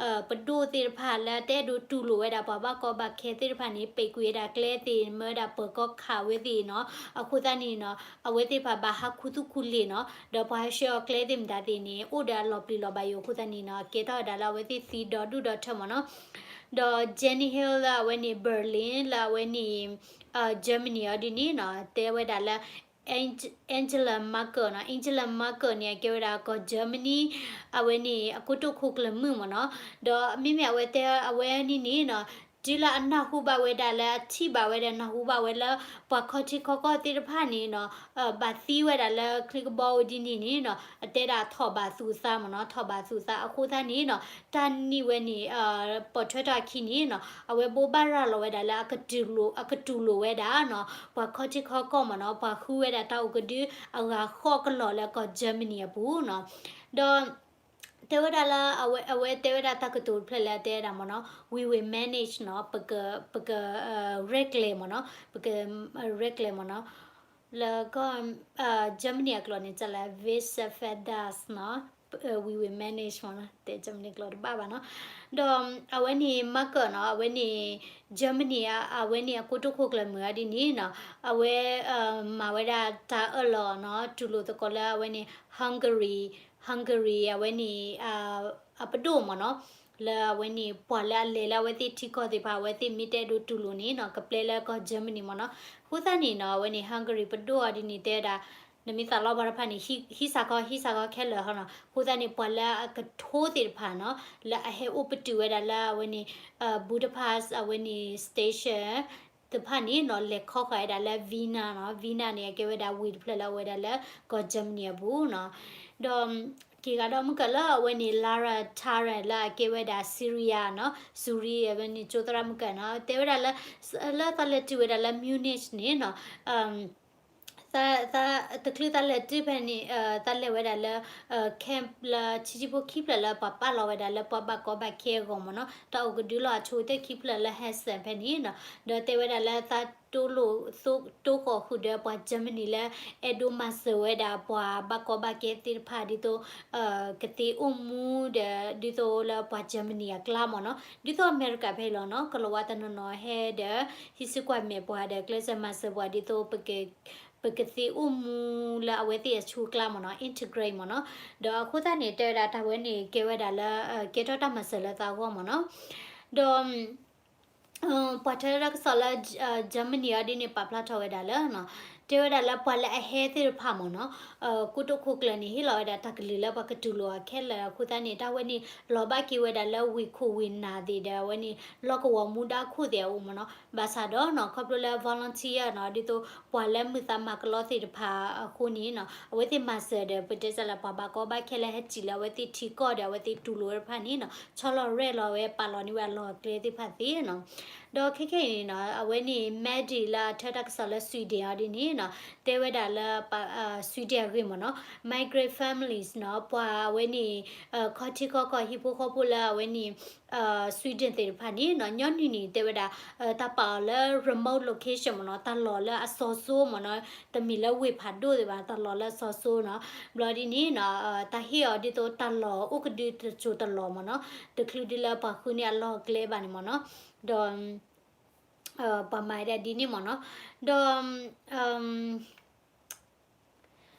ခီဖျိလၢ ပဒိၣ်သ့ၣ်တဖၣ်လၢအတအဲၣ်ဒိးတူၢ်လိာ်ဝဲဒၣ်ပှၤဘၣ်ကီဘၣ်ခဲသ့ၣ်တဖၣ်န့ၣ် ပိတ်ကွံာ်ဝဲဒၣ်ကျဲသ့ၣ် မၢဝဲဒၣ်ပၢၤကီၢ်ခးဝဲသ့ၣ်နီၤ အဃိသတးန့ၣ်နီၤ အဝဲသ့ၣ်တဖၣ်ဘၣ်ဟးခူသူၣ်ခူလ့ၢ်နီၤ ဒီးပှၤဟဲဆှၢအီၤကျဲသ့ၣ်မတၤသ့ၣ်န့ၣ် အိၣ်ဒီးအလီၤပျံၤလီၤဘၣ်ယိာ်အဃိသတးန့ၣ်နီၤ ကဲထီၣ်ဝဲဒၣ်လၢအဝဲသ့ၣ်သံဒီဒူၣ်ဒီထၢမ့ၢ်နီၤ ဒီး Jenny Hill လၢအဝဲန့ၣ် Berlin လၢအဝဲန့ၣ် Germany အီၤဒ်န့ၣ်နီၤ တဲဝဲဒၣ်လၢ Angela Merkel နီၤ Angela Merkel န့ၣ် အကဲဝဲဒၣ်ကီၢ် Germany အဝဲန့ၣ် အကိတိာ်ခိၣ်ကျၢၢ်မုၣ်မ့ၢ်နီၤ ဒီးမ့မ့ၢ်အဝဲတဲအဝဲန့ၣ်န့ၣ်နီၤ တုၤလၢအနၢ်ဟူဘၣ်ဝဲဒၣ်လၢအထံၣ်ဘၣ်ဝဲဒၣ် နၢ်ဟူဘၣ်ဝဲလၢ ပှၤခီၣ်ထံးခီၣ်ကီၢ်သ့ၣ်တဖၣ်န့ၣ်နီၤ ဘၣ်သံဝဲဒၣ်လၢချံကဘီဝဲဒ်န့ၣ်န့ၣ်နီၤ အတဲဒၣ်ထီၣ်ဘးသူၣ်သးမ့ၢ်နီၤ ထီၣ်ဘးသူၣ်သး အဃိသတးန့ၣ်နီၤ တၢ်နံၣ်ဝဲန့ၣ် ပိာ်ထွဲထီၣ်အခံန့ၣ်နီၤ အဝဲဘိးဘၣ်ရၤလီၤဝဲဒၣ်လၢ အကတူၢ်လိာ်ဝဲဒၣ်နီၤ ပှၤခီၣ်ထံးခီၣ်ကီၢ်မ့ၢ်နီၤ ပှၤဃုဝဲဒၣ်တၢ်အိၣ်ကဒု အဂၤဃီကလီၢ်လၢကီၢ် Germany အပူၤနီၤ ဒီး တဲဝဲဒၣ်လၢ အဝဲတဲဝဲဒၣ်တၢ်ကတိၤတဖျၢၣ်လၢအတဲဝဲဒၣ်မ့ၢ်နီၤ we will manage နီၤ ပက ပက ရဲၣ်ကျဲၤမ့ၢ်နီၤ ပက ရဲၣ်ကျဲၤမ့ၢ်နီၤ လၢကီၢ် Germany အကျိာ်န့ၣ် ကလၢ wir schaffen das နီၤ we will manage မ့ၢ်နီၤ တဲ Germany ကျိာ်တဘၣ်ဘၣ်နီၤ ဒီးအဝဲန့ၣ် Merkel နီၤ အဝဲန့ၣ် Germany အဝဲန့ၣ်အကိတိာ်ခိၣ်ကျၢၢ်မုၣ်အီၤဒ်န့ၣ်နီၤ အဝဲ မၤဝဲဒၣ်တၢ်အၢၣ်လီၤနီၤ တူၢ်လိာ်သကိးလၢအဝဲန့ၣ် Hungary Hungary အဝဲန့ၣ် အပဒိၣ်မ့ၢ်နီၤ လၢအဝဲန့ၣ် ပှၤလၢအလဲၤလၢအဝဲသ့ၣ်ထံကီၢ်သ့ၣ်တဖၣ် အဝဲသ့ၣ်မ့ၢ်တအဲၣ်ဒိးတူၢ်လိာ်န့ၣ်နီၤ ကပျဲလၢကီၢ် Germany မ့ၢ်နီၤ အဃိသတးန့ၣ်နီၤ အဝဲန့ၣ် Hungary ပဒိၣ်အီၤဒ်န့ၣ် တဲဝဲဒၣ် နမ့ၢ်သးလီဘၣ်တဖၣ်န့ၣ် ဟံးစးခီ ဟံးစးခီခဲလၢာ်ဟီနီၤ အဃိသတးန့ၣ် ပှၤလၢအကထိသ့ၣ်တဖၣ်နီၤ လၢအဟဲအိၣ်ပတုာ်ဝဲဒၣ်လၢအဝဲန့ၣ် Budapest အဝဲန့ၣ် station တဖၣ်န့ၣ်နီၤ လဲၤခီဃာ်ဝဲဒၣ်လၢ Vienna နီၤ Vienna န့ၣ် အကဲဝဲဒၣ်ဝ့ၢ်တဖျၢၣ်လၢအဝဲဒၣ်လၢကီၢ် Germany အပူၤနီၤ ဒီး က့ၤဂၤဒီးမုၢ်ကၢၢ်လၢအဝဲန့ၣ် Lala Tarrant လၢအကဲဝဲဒၣ် Syria နီၤ Syria အဝဲန့ၣ်ကၠိသရၣ်မုၢ်ကၢၢ်နီၤ တဲဝဲဒၣ်လၢ လၢသးလဲၤတုၤဝဲဒၣ်လၢ Munich န့ၣ်နီၤ သး, သး, တချုးသးလဲၤတုၤဖဲန့ၣ်, သးလဲၤဝဲဒၣ်လၢ camp လၢထံထံဖိခံဖျၢၣ်လၢပှၤပာ်လီၤဝဲဒၣ်လၢပှၤဘၣ်ကီဘၣ်ခဲအဂီၢ်မ့ၢ်နီၤ, တၢ်အိၣ်ကဒုလီၤအဆိသ့ၣ်ခံဖျၢၣ်လၢ Hessen ဖဲန့ၣ်နီၤ, ဒီးတဲဝဲဒၣ်လၢသးတိလိာ်, တိဃီၤဃုာ်ဒီးပှၤ Germany လၢ အဲၣ်ဒိးမၤစၢၤဝဲဒၣ်ပှၤဘၣ်ကီဘၣ်ခဲသ့ၣ်တဖၣ်ဒ်သိး ကသ့အိၣ်မူဒီး ဒ်သိးလၢပှၤ Germany အကျါမ့ၢ်နီၤ, ဒ်သိးအမဲရကၤဖဲအံၤလီၤနီၤ, ကလီၤဝါတနီၤနီၤဟဲဒီး ဟံးစုကွၢ်မဲာ်ပှၤဒီး ကျဲးစၢးမၤစၢၤပှၤဒ်သိး ပကသ့အိၣ်မူလၢအဝဲသ့ၣ်အဆူအကျါမ့ၢ်နီၤ, integrate မ့ၢ်နီၤ, ဒီးအဃိသတးန့ၣ် တဲဝဲဒၣ်တၢ်ဝဲန့ၣ် ကဲဝဲဒၣ်လၢ ကဲထီၣ်တၢ်မၤစၢၤလၢသးအဂီၢ်မ့ၢ်နီၤ, ဒီး ပှၤထၢတၢ်ကစီၣ်လၢ Germany အီၤဒ်န့ၣ် ပာ်ဖျါထီၣ်ဝဲဒၣ်လၢ တဲဝဲဒၣ်လၢပှၤလၢအဟဲသ့ၣ်တဖၣ်မ့ၢ်နီၤ, ကိတိာ်ခိၣ်ကျၢၢ်န့ၣ် ဟ့ၣ်လီၤဝဲဒၣ်တၢ်ကလုၢ်လၢပှၤကတူၢ်လိာ်အခဲလၢာ်အဃိသတးန့ၣ် တၢ်ဝဲန့ၣ် လီၤဘၣ်က့ၤဝဲဒၣ်လၢဝ့ၢ်ခိၣ်ဝ့ၢ်နၢ်သ့ၣ်ဒီး အဝဲန့ၣ် လီၢ်ကဝီၤမူဒါခိၣ်သ့ၣ်အအိၣ်မ့ၢ်နီၤ, ဘၣ်ဆၣ်ဒီးနီၤ ခီဖျိလၢ volunteer နီၤ ဒ်သိးပှၤလၢမုာ်သးမၤကလီသ့ၣ်တဖၣ်အဃိန့ၣ်နီၤ အဝဲသ့ၣ်မၤစၢၤဒီး ပတဲစၢ်လၢပှၤဘၣ်ကီဘၣ်ခဲလၢဟဲစံၣ်လၢအဝဲသ့ၣ်ထံကီၢ်ဒီး အဝဲသ့ၣ်တူၢ်လိာ်တဖၣ်န့ၣ်နီၤ ဆီလီၤရဲၣ်လီၤဝဲ ပာ်လီၤန့ၢ်ဝဲအလီၢ်အကျဲသ့ၣ်တဖၣ်သ့နီၤ. ဒီးခဲခဲအံၤန့ၣ်နီၤ အဝဲန့ၣ် Maddie လၢအထၢတၢ်ကစီၣ်လၢ Sweden အီၤဒ်န့ၣ်နီၤ တဲဝဲဒၣ်လၢ Sweden အဂ့ၢ်မ့ၢ်နီၤ migrant families နီၤ ပှၤအဝဲန့ၣ် ခီထံခီကီၢ်ဟံၣ်ဖိဃီဖိလၢအဝဲန့ၣ် Sweden သ့ၣ်တဖၣ်န့ၣ်နီၤ ညီနုၢ်န့ၣ် တဲဝဲဒၣ် တၢ်ပာ်အီၤလၢ remote location မ့ၢ်နီၤ တၢ်လီၢ်လၢအစီၤစိမ့ၢ်နီၤ တမ့ၢ်လၢဝ့ၢ်ဖးဒိၣ်သ့ၣ်ဘၣ် တၢ်လီၢ်လၢအစီၤစိနီၤ ဘျီဒ်န့ၣ်နီၤ တၢ်ဟ့ၣ်အီၤဒ်သိးတၢ်လီၢ်အိၣ်ကဒုတစိၤတလီၢ်မ့ၢ်နီၤ တချုးဒ်လၢပှၤဃုန့ၢ်အလီၢ်အကျဲဘၣ်န့ၣ်မ့ၢ်နီၤ ဒီး ပှၤမၤဒၣ်ဒ်န့ၣ်မ့ၢ်နီၤ ဒီး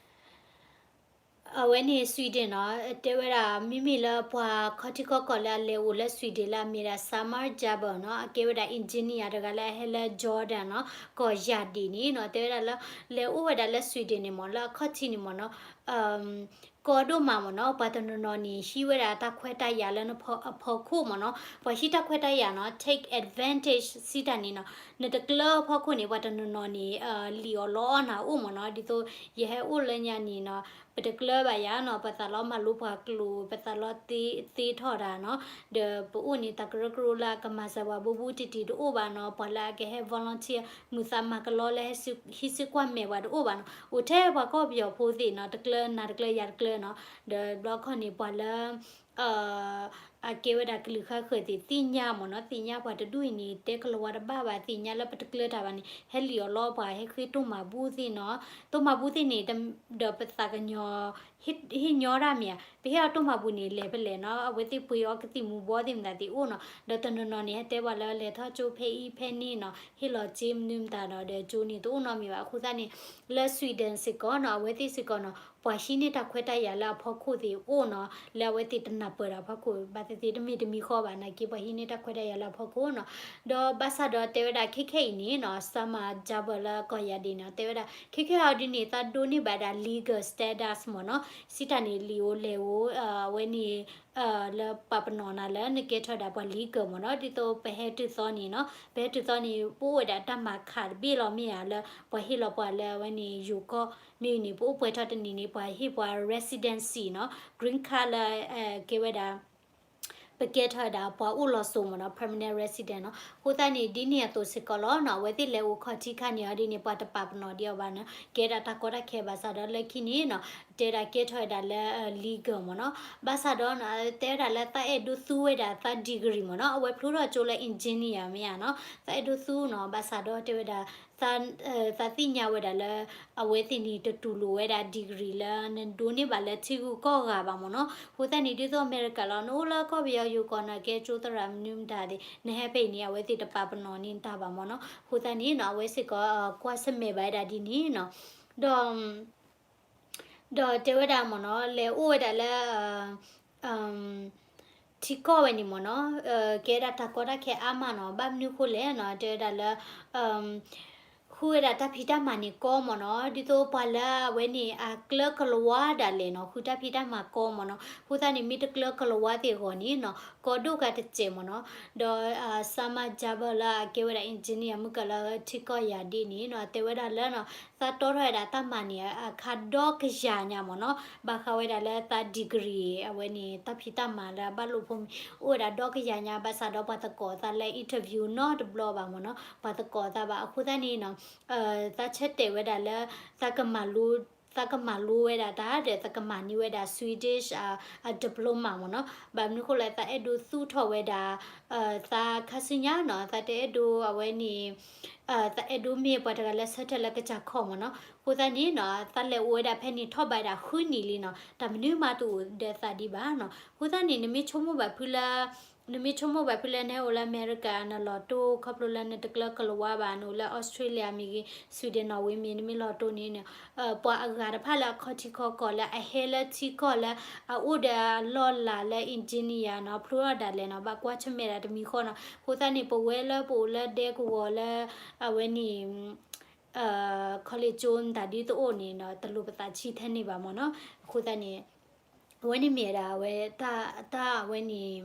အဝဲန့ၣ် Sweden နီၤ တဲဝဲဒၣ် မ့မ့ၢ်လၢပှၤခီထံခီကီၢ်လၢအလဲၤအိၣ်လၢ Sweden လၢအမ့ၢ်ဒၣ် Samar Jabal နီၤ အကဲဝဲဒၣ် engineer တဂၤလၢအဟဲလၢ Jordan နီၤ ကီၢ်ယၢ်ဒံၣ်န့ၣ်နီၤ တဲဝဲဒၣ်လၢ လဲၤအိၣ်ဝဲဒၣ်လၢ Sweden န့ၣ်မ့ၢ် လၢအခီၣ်ထံးန့ၣ်မ့ၢ်နီၤ ကီဒိၣ်မးမ့ၢ်နီၤ ပှၤတနီၤနီၤန့ၣ် ဟံးဝဲဒၣ်တၢ်ခွဲးတၢ်ယာ်လၢအဖီခိၣ်မ့ၢ်နီၤ ပှၤဟံးတၢ်ခွဲးတၢ်ယာ်နီၤ take advantage စံးတၢ်န့ၣ်နီၤ နတကျၢၤအဖီခိၣ်န့ၣ် ပှၤတနီၤနီၤန့ၣ် လံၣ်အီၣ်လီအီၣ်နၤအိၣ်မ့ၢ်နီၤ ဒ်သိးယဟဲအိၣ်လၢညါန့ၣ်နီၤ ပတကျၢၤဘၣ်ယၤနီၤ ပသးလီမၤလိပှၤကျိာ် ပသးလီသ့ထီၣ်တၢ်နီၤ ဒီးပအိၣ်န့ၣ် တၢ်ကရၢကရိလၢအကမၤစၢၤပှၤဘူးဘူးတံၢ်တံၢ်တအိၣ်ဘၣ်နီၤ ပှၤလၢအကဟဲ volunteer မုာ်သးမၤကလီလၢဟံးစုကွၢ်မဲာ်ပှၤတအိၣ်ဘၣ်နီၤ အိၣ်ထဲပှၤကီၢ်ပယီၤဖိသ့ၣ်နီၤ တကျၢၤနၤတကျၢၤယၤတကျၢၤနီၤ ဒီးဘျီခီန့ၣ် ပှၤလၢ အကဲဝဲဒၣ်ကလုာ်ဃါဃၢၤသ့ၣ်သ့ၣ်ညါမ့ၢ်နီၤ သ့ၣ်ညါပှၤတဒူၣ်အံၤန့ၣ် တဲကလီၤဝါတဘၣ်ဘၣ် သ့ၣ်ညါလၢပတကျၢၤတၢ်ဘၣ်န့ၣ် ဟဲလံၣ်အီၣ်လီပှၤ ဟဲဃ့တိၢ်မၤဘူၣ်သ့ၣ်နီၤ တိၢ်မၤဘူၣ်သ့ၣ်န့ၣ် ဒီးပသးကညီၤ ဟ့ၣ်ညီတၢ်မ့ၢ်ဧါ ပဟ့ၣ်အီၤတိၢ်မၤဘူၣ်န့ၣ် လဲၤဖဲလဲၣ်နီၤ အဝဲသ့ၣ်ပှ့ၤအီၤကသံၣ်မူၤဘှီသ့ၣ်မတၤသ့ၣ်အိၣ်နီၤ ဒီးတနီၤနီၤန့ၣ် ဟဲတဲပှၤလၢလဲၤထီၣ်ကၠိဖဲအံၤဖဲန့ၣ်နီၤ ဟ့ၣ်လီၤစ့မနုၤမတၤဒီး ဒီးကၠိန့ၣ်တအိၣ်နီတမံၤဘၣ် အဃိသတးန့ၣ် လၢ Sweden စ့ၢ်ကီးနီၤ အဝဲသ့ၣ်စ့ၢ်ကီးနီၤ ပှၤဟံးန့ၢ်တၢ်ခွဲးတၢ်ယာ်လၢအဖီခိၣ်သ့ၣ်အိၣ်နီၤ လၢအဝဲသ့ၣ်တနၢ်ပၢၢ်ဒီးအဖီခိၣ် ဘၣ်သ့ၣ်သ့ၣ်တမ့ၢ်တမံၤဃီဘၣ် နာ်က့ပှၤဟံးန့ၢ်တၢ်ခွဲးတၢ်ယာ်လၢအဖီခိၣ်နီၤ ဒီးဘၣ်ဆၣ်ဒီးတဲဝဲဒၣ်ခဲခဲအံၤန့ၣ်နီၤ Samar Jabal လၢကီၢ်ယၢ်ဒံၣ်နီၤ တဲဝဲဒၣ် ခဲခဲအံၤဒ်န့ၣ် သးဒိးန့ၢ်ဘၣ်ဒၣ် legal status မ့ၢ်နီၤ စံးတၢ်န့ၣ် လံၣ်ဧိၤလဲၣ်ဧိၤ အဝဲန့ၣ် လၢပာ်ပနီၣ်နၤလၢနကဲထီၣ်ဒၣ်ပှၤ legal မ့ၢ်နီၤ ဒ်သိးပဟဲတုၤသီန့ၣ်နီၤ ပဟဲတုၤသီန့ၣ် ပအိၣ်ဝဲဒၣ်တၢ်မၤခးတဘ့ၣ်လီၤမ့ၢ်ဧါ လၢပှၤဟ့ၣ်လီၤပှၤလၢအဝဲန့ၣ် ယိၤကီၢ် မ့ၢ်န့ၣ် ပအိၣ်ပှဲၤထီၣ်တနံၣ်န့ၣ် ပှၤဟ့ၣ်ပှၤ residency နီၤ green card လၢ ကဲဝဲဒၣ် ပကဲထီၣ်ဝဲဒၣ်ပှၤအိၣ်လီၤစိၤမ့ၢ်နီၤ permanent resident နီၤ အဃိသတးန့ၣ် ဒ်န့ၣ်အသိးစ့ၢ်ကီးလီၤနီၤ အဝဲသ့ၣ်လဲၤအိၣ်ခီၣ်ထံးခါန့ၣ်အီၤဒ်န့ၣ် ပှၤတပာ်ပနီၣ်ဒံးအီၤဘၣ်နီၤ ကဲဒၣ်တၢ်ကီတၢ်ခဲဘၣ်ဆၣ်ဒီးလၢခံန့ၣ်နီၤ တဲဒၣ်ကဲထီၣ်ဝဲဒၣ်လၢ legal မ့ၢ်နီၤ ဘၣ်ဆၣ်ဒီးနီၤ တဲဝဲဒၣ်လၢသးအဲၣ်ဒိးသူဝဲဒၣ်သး degree မ့ၢ်နီၤ အဝဲဖျိထီၣ်ကၠိလၢ engineer မ့ၢ်ဧါနီၤ သးအဲၣ်ဒိးသူနီၤ ဘၣ်ဆၣ်ဒီးတဲဝဲဒၣ် သးသ့ၣ်ညါဝဲဒၣ်လၢ အဝဲသ့ၣ်န့ၣ်တတူၢ်လိာ်ဝဲဒၣ် degree လၢနဒိးန့ၢ်ဘၣ်လၢထံဂုၤကီၢ်ဂၤဘၣ်မ့ၢ်နီၤ အဃိသတးန့ၣ် ဒ်သိးအမဲရကၤလီၤ နအိၣ်လၢကီၢ်ပယီၤယိၤကီၢ်နီၤ ကဲကၠိသရၣ်မနုၤမတၤသ့ၣ် နဟဲဖဲအံၤန့ၣ် အဝဲသ့ၣ်တပာ်ပနီၣ်န့ၢ်တၢ်ဘၣ်မ့ၢ်နီၤ အဃိသတးန့ၣ်နီၤ အဝဲစ့ၢ်ကီး ကွၢ်ဆၢၣ်မဲာ်ဘၣ်ဝဲဒၣ်ဒ်န့ၣ်နီၤ ဒီး ဒီးတဲဝဲဒၣ်မ့ၢ်နီၤ လဲၤအိၣ်ဝဲဒၣ်လၢ ထံကီၢ်ဝဲန့ၣ်မ့ၢ်နီၤ ကဲဒၣ်တၢ်ကီတၢ်ခဲအါမးနီၤ ဘၣ်မနုၤဃိလဲၣ်နီၤ တဲဝဲဒၣ်လၢ ဃုဝဲဒၣ်တၢ်ဖံးတၢ်မၤန့ၣ်ကီမ့ၢ်နီၤ ဒ်သိးပှၤလၢအဝဲန့ၣ် အကျၢၤကလၤဝါဒၣ်လဲာ်နီၤ ဃုတၢ်ဖံးတၢ်မၤကီမ့ၢ်နီၤ အဃိသတးန့ၣ် မ့ၢ်တကျၢၤကလၤဝါသ့ၣ်အဂီၢ်န့ၣ်နီၤ ကီဒိၣ်ကးတစဲးမ့ၢ်နီၤ ဒီး Samar Jabal လၢအကဲဝဲဒၣ် engineer မုၢ်ကလၢထံကီၢ်ယၤဒ်န့ၣ်နီၤ တဲဝဲဒၣ်လၢနီၤ သးတီထီၣ်ဝဲဒၣ်တၢ်မၤန့ၣ် အခါဒီကယၤညါမ့ၢ်နီၤ ဘၣ်ဃးဝဲဒၣ်လၢသး degree အဝဲန့ၣ် တၢ်ဖံးတၢ်မၤလၢအဘၣ်လိာ်ဖိမ့ၢ် အိၣ်ဝဲဒၣ်ဒီကယၤညါ ဘၣ်ဆၣ်ဒီးပှၤသကိးသးလၢ interview နီတဘျီဘၣ်မ့ၢ်နီၤ ပှၤသကိးသးဘၣ် အဃိသတးန့ၣ်နီၤ သးဆၢတဲာ်ဝဲဒၣ်လၢ သးကမၤလိ သးကမၤလိဝဲဒၣ်တၢ်ဒီး သးကမၤန့ၢ်ဝဲဒၣ် Swedish အ diploma မ့ၢ်နီၤ. ဘၣ်မနုၤဃိလဲၣ် သးအဲၣ်ဒိးသူၣ်ထီၣ်ဝဲဒၣ် သးခါဆူညါနီၤ, သးတအဲၣ်ဒိးအဝဲန့ၣ် သးအဲၣ်ဒိးမ့ၢ်ပှၤတဂၤလၢဆၢထၢၣ်လၢကစၢ်ခီၣ်မ့ၢ်နီၤ. အဃိသတးန့ၣ်နီၤ သးလဲၤအိၣ်ဝဲဒၣ်ဖဲန့ၣ်ထီၣ်ဘးဒၣ်ဃုနံၣ်လံနီၤ, တၢ်မနုၤမးတအိၣ်ဒီးသးဒံးဘၣ်နီၤ. အဃိသတးန့ၣ် နမ့ၢ်ဆိကမိၣ်ဘၣ်ဖုလၢ နမ့ၢ်ဆိကမိၣ်ဘၣ်ဖုလၢနဟဲအိၣ်လၢအမဲရကၤ နလီၤတိၢ် ခီဖျိလၢနတကျၢကလၤဝါဘၣ်, နအိၣ်လၢ Australia မ့ၢ်ဂ့ၤ Sweden နီၣ်ဝ့မ့ၢ် နမ့ၢ်လီၤတိၢ်န့ၣ် ပှၤအဂၤတဖၣ်လၢအခီၣ်ထံးခီၣ်ကီၢ်လၢအဟဲလၢထံကီၢ်လၢအအိၣ်ဒီးအလီၢ်လၤလၢ engineer နီၤ ဖျိထီၣ်ဒၣ်လဲာ်နီၤ, ဘၣ်ကွၢ်ဆၢၣ်မဲာ်ဒၣ်တမံၤဃီနီၤ. အဃိသတးန့ၣ် ပဝဲလၢပအိၣ်လၢဒဲကဝီၤလၢ အဝဲန့ၣ် college ကၠိမတၤဒ်တအိၣ်န့ၣ်နီၤ တလိၣ်ပသးဆံးထဲန့ၣ်ဘၣ်မ့ၢ်နီၤ. အဃိသတးန့ၣ် အဝဲန့ၣ်မ့ၢ်ဒၣ်အဝဲ တၢ် တၢ်အဝဲန့ၣ်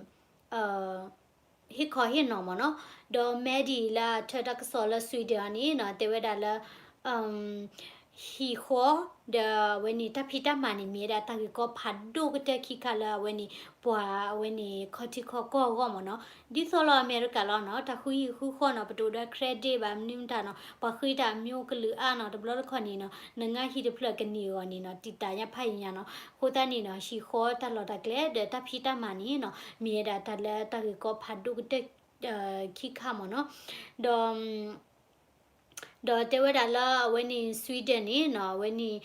ဟ့ၣ်ခီဟ့ၣ်နီၤမ့ၢ်နီၤ. ဒီး Maddie လၢအထၢတၢ်ကစီၣ်လၢ Sweden အီၤန့ၣ်နီၤ တဲဝဲဒၣ်လၢ ဟံၣ်ဃီ ဒီးအဝဲန့ၣ် တၢ်ဖံးတၢ်မၤန့ၣ် မ့ၢ်ဝဲဒၣ်တၢ်ဂ့ၢ်ကီဖးဒိၣ်ကတၢၢ်ခံခါလၢအဝဲန့ၣ် ပှၤအဝဲန့ၣ် ခီၣ်ထံးခီၣ်ကီၢ်အဂီၢ်မ့ၢ်နီၤ. ဒ်သိးလၢအမဲရကၤလီၤနီၤ တၢ်ဃုဟံၣ်ဃုဃီနီၤ ပတအိၣ်ဒီး credit ဘၣ် မနုၤမတၤနီၤ ပှၤဃ့တၢ်အမျိုးကလုာ်အါနီၤ တဘျီတခီၣ်န့ၣ်နီၤ နငါဟံၣ်တဖျၢၣ်ကန့ၢ်အဂီၢ်န့ၣ်နီၤ တံာ်တာ်ညါဖးယံၤညါနီၤ. အဃိသတးန့ၣ်နီၤ ဟံၣ်ဃီတၢ်လီၢ်တၢ်ကျဲဒီးတၢ်ဖံးတၢ်မၤန့ၣ်နီၤ မ့ၢ်ဝဲဒၣ်တၢ်လၢတၢ်ဂ့ၢ်ကီဖးဒိၣ်ကတၢၢ် ခံခါမ့ၢ်နီၤ. ဒီး ဒီးတဲဝဲဒၣ်လၢအဝဲန့ၣ် Sweden န့ၣ်နီၤ အဝဲန့ၣ်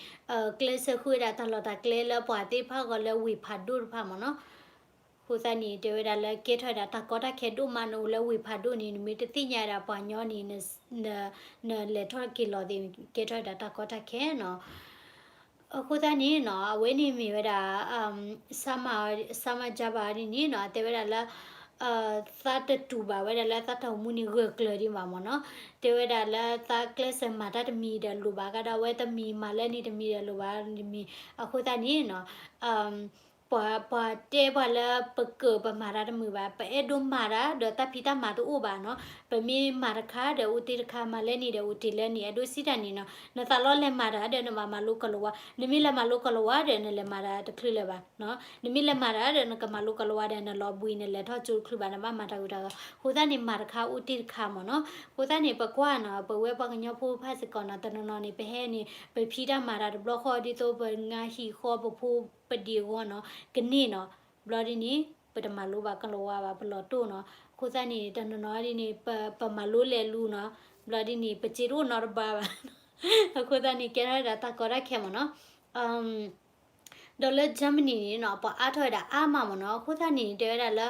ကျဲးစၢးဃုဝဲဒၣ်တၢ်လီၢ်တၢ်ကျဲလၢပှၤသ့ၣ်တဖၣ်အဂီၢ်လၢဝ့ၢ်ဖးဒိၣ်တဖၣ်မ့ၢ်နီၤ. အဃိသတးန့ၣ် တဲဝဲဒၣ်လၢကဲထီၣ်ဝဲဒၣ်တၢ်ကီတၢ်ခဲဒိၣ်မး နအိၣ်လၢဝ့ၢ်ဖးဒိၣ်န့ၣ် နမ့ၢ်တသ့ၣ်ညါဝဲဒၣ်ပှၤညီန့ၣ် နလဲၤထီၣ်က့ၤလီၤသ့ၣ် ကဲထီၣ်ဝဲဒၣ်တၢ်ကီတၢ်ခဲနီၤ. အဃိသတးန့ၣ်နီၤ အဝဲန့ၣ်မ့ၢ်ဝဲဒၣ် Sama Jabba န့ၣ်နီၤ တဲဝဲဒၣ်လၢ သးတတူၢ်ဘၣ်ဝဲဒၣ်လၢသးတၢ်အိၣ်မူန့ၣ်ဂၢၢ်ကျၢၤဒံးဘၣ်မ့ၢ်နီၤ. တဲဝဲဒၣ်လၢသးကျဲးစၢးမၤတၢ်တမံၤဒီးလိၣ်ဘၣ်ကဒီး အဝဲတမံၤမၤလၢန့ၣ်တမံၤဒီးလိၣ်ဘၣ်တမံၤ. အဃိသတးန့ၣ်နီၤ ပှၤ ပှၤတဲပှၤလၢပကၢၣ်ပမၤတၢ်တမုာ်ဘၣ် ပအဲၣ်ဒိးမၤတၢ်ဒီးတၢ်ဖံးတၢ်မၤတအိၣ်ဘၣ်နီၤ. ပမ့ၢ်မၤတခါဒီးအိၣ်တ့ၢ်တခါ မၤလၢန့ၣ်ဒီးအိၣ်တ့ၢ်လၢန့ၣ် အဒိစံးတၢ်န့ၣ်နီၤ နသးလီၤလဲၤမၤတၢ်ဒီးနဘၣ်မၤလိကလၤဝါ, နမ့ၢ်လဲၤမၤလိကလၤဝါဒီးနလဲၤမၤတၢ်တချုးလၢၤဘၣ်နီၤ. နမ့ၢ်လဲၤမၤတၢ်ဒီးနကမၤလိကလၤဝါဒီးနလီၤဘှံးနလဲၤထီၣ်ကၠိတချုးဘၣ် နဘၣ်မၤတၢ်ဂုၤတၢ်ဂၤ. အဃိသတးန့ၣ် မၤတခါအိၣ်တ့ၢ်တခါမ့ၢ်နီၤ. အဃိသတးန့ၣ် ပကွၢ်နီၤ ပဝဲပှၤကညီဖိတဖၣ်စ့ၢ်ကီးနီၤ တနီၤနီၤန့ၣ် ပဟဲန့ၣ် ပဖံးတၢ်မၤတၢ်တဘျီဃီဒ်သိးပငါဟံၣ်ဃီပဖိပဒံးအဂီၢ်နီၤ ကန့ၢ်နီၤ ဘျီဒ်န့ၣ် ပတမၤလိဘၣ်ကလၤဝါဘၣ် ပလီၤတိၢ်နီၤ. အဃိသတးန့ၣ် တနီၤနီၤဒ်န့ၣ် ပ ပမၤလိလဲၤလူနီၤ ဘျီဒ်န့ၣ် ပစ့တအိၣ်နီတဘျီဘၣ်. အဃိသတးန့ၣ် ကဲထီၣ်ဝဲဒၣ်တၢ်ကီတၢ်ခဲမ့ၢ်နီၤ. ဒီးလၢ Germany န့ၣ်နီၤ ပှၤအါထီၣ်ဝဲဒၣ်အါမးမ့ၢ်နီၤ. အဃိသတးန့ၣ် တဲဝဲဒၣ်လၢ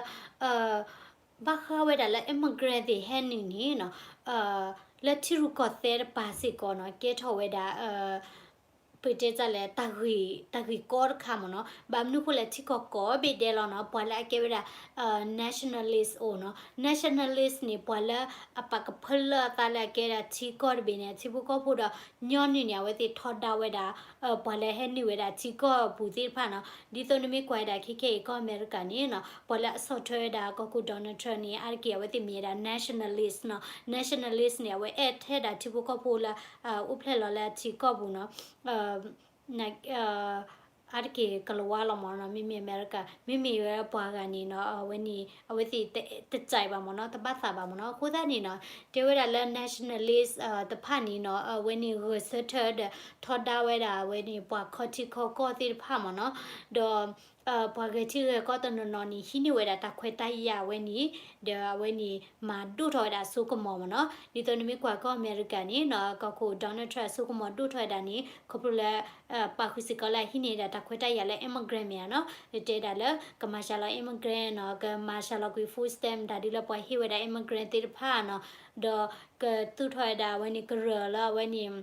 ဘၣ်ဃးဝဲဒၣ်လၢ immigrant သ့ၣ်ဟဲနုာ်န့ၣ်နီၤ လၢထံရူၢ်ကီၢ်သဲးတပၤစ့ၢ်ကီးနီၤ ကဲထီၣ်ဝဲဒၣ် ပတဲတၢ်လဲၣ် တၢ်ဂ့ၢ် တၢ်ဂ့ၢ်ကီတခါမ့ၢ်နီၤ. ဘၣ်မနုၤဃိလဲၣ် ထံကီၢ်ကိးဘ့ၣ်ဒဲးလီၤနီၤ ပှၤလၢအကဲဝဲဒၣ် nationalist အိၣ်နီၤ. Nationalist န့ၣ် ပှၤလၢအပာ်ကဖၢလၢအသးလၢအကဲဒၣ်ထံကီၢ်တဘ့ၣ်န့ၣ် ထံဖိကီၢ်ဖိဒီး ညီနုၢ်န့ၣ် အဝဲသ့ၣ်ထီဒါဝဲဒၣ် ပှၤလၢဟဲနုာ်ဝဲဒၣ်ထံကီၢ်ပူၤသ့ၣ်တဖၣ်နီၤ. ဒ်သိးနမ့ၢ်ကွၢ်ဝဲဒၣ်ခဲခဲအံၤ ကီၢ်အမဲရကၤန့ၣ်နီၤ ပှၤလၢအဆီၣ်ထွဲဝဲဒၣ်ကီၢ်ခိၣ် Donald Trump န့ၣ် အါတက့ၢ်အဝဲသ့ၣ်မ့ၢ်ဝဲဒၣ် nationalist နီၤ. Nationalist န့ၣ် အဝဲအဲၣ်ထဲဒၣ်ထံဖိကီၢ်ဖိလၢ အိၣ်ဖျဲၣ်လီၤလၢအထံကီၢ်ပူၤနီၤ အါတက့ၢ်ကလၤဝါလီၤမ့ၢ်နီၤ မ့မ့ၢ်အမဲရကၤ မ့မ့ၢ်ဝဲပှၤဂၤန့ၣ်နီၤ အဝဲန့ၣ် အဝဲသ့ၣ်တကြိုက်ဘၣ်မ့ၢ်နီၤ တဘၣ်သးဘၣ်မ့ၢ်နီၤ. အဃိသတးန့ၣ်နီၤ တဲဝဲဒၣ်လၢ nationalist တဖၣ်န့ၣ်နီၤ အဝဲန့ၣ်ဂဲၤဆၢထၢၣ်ဒီး ထီဒါဝဲဒၣ်အဝဲန့ၣ် ပှၤခီထံခီကီၢ်သ့ၣ်တဖၣ်မ့ၢ်နီၤ ဒီး ပှၤဂဲၤထံဂဲၤကီၢ်တနီၤနီၤန့ၣ် ဟံးန့ၢ်ဝဲဒၣ်တၢ်ခွဲးတၢ်ယာ်ဝဲန့ၣ် ဒီးအဝဲန့ၣ် မၤဒိၣ်ထီၣ်ဝဲဒၣ်အစိကမီၤမ့ၢ်နီၤ. ဒ်သိးနမ့ၢ်ကွၢ်ကီၢ်အမဲရကၤန့ၣ်နီၤ ကီၢ်ခိၣ် Donald Trump အစိကမီၤဒိၣ်ထီၣ်ဝဲဒၣ်န့ၣ် ခီဖျိလၢ ပာ်ဃုာ်စ့ၢ်ကီးလၢအဟံးန့ၢ်ဒၣ်တၢ်ခွဲးတၢ်ယာ်လၢ immigrant မ့ၢ်ဧါနီၤ တဲဒၣ်လၢ ကမၤစှၤလီၤ immigrant နီၤ ကမၤစှၤလီၤကွံာ် food stamp တၢ်ဒ်လၢပှၤဟ့ၣ်ဝဲဒၣ် immigrant သ့ၣ်တဖၣ်နီၤ ဒီးကသူၣ်ထီၣ်ဝဲဒၣ်အဝဲန့ၣ်ကရၢၢ်လၢအဝဲန့ၣ်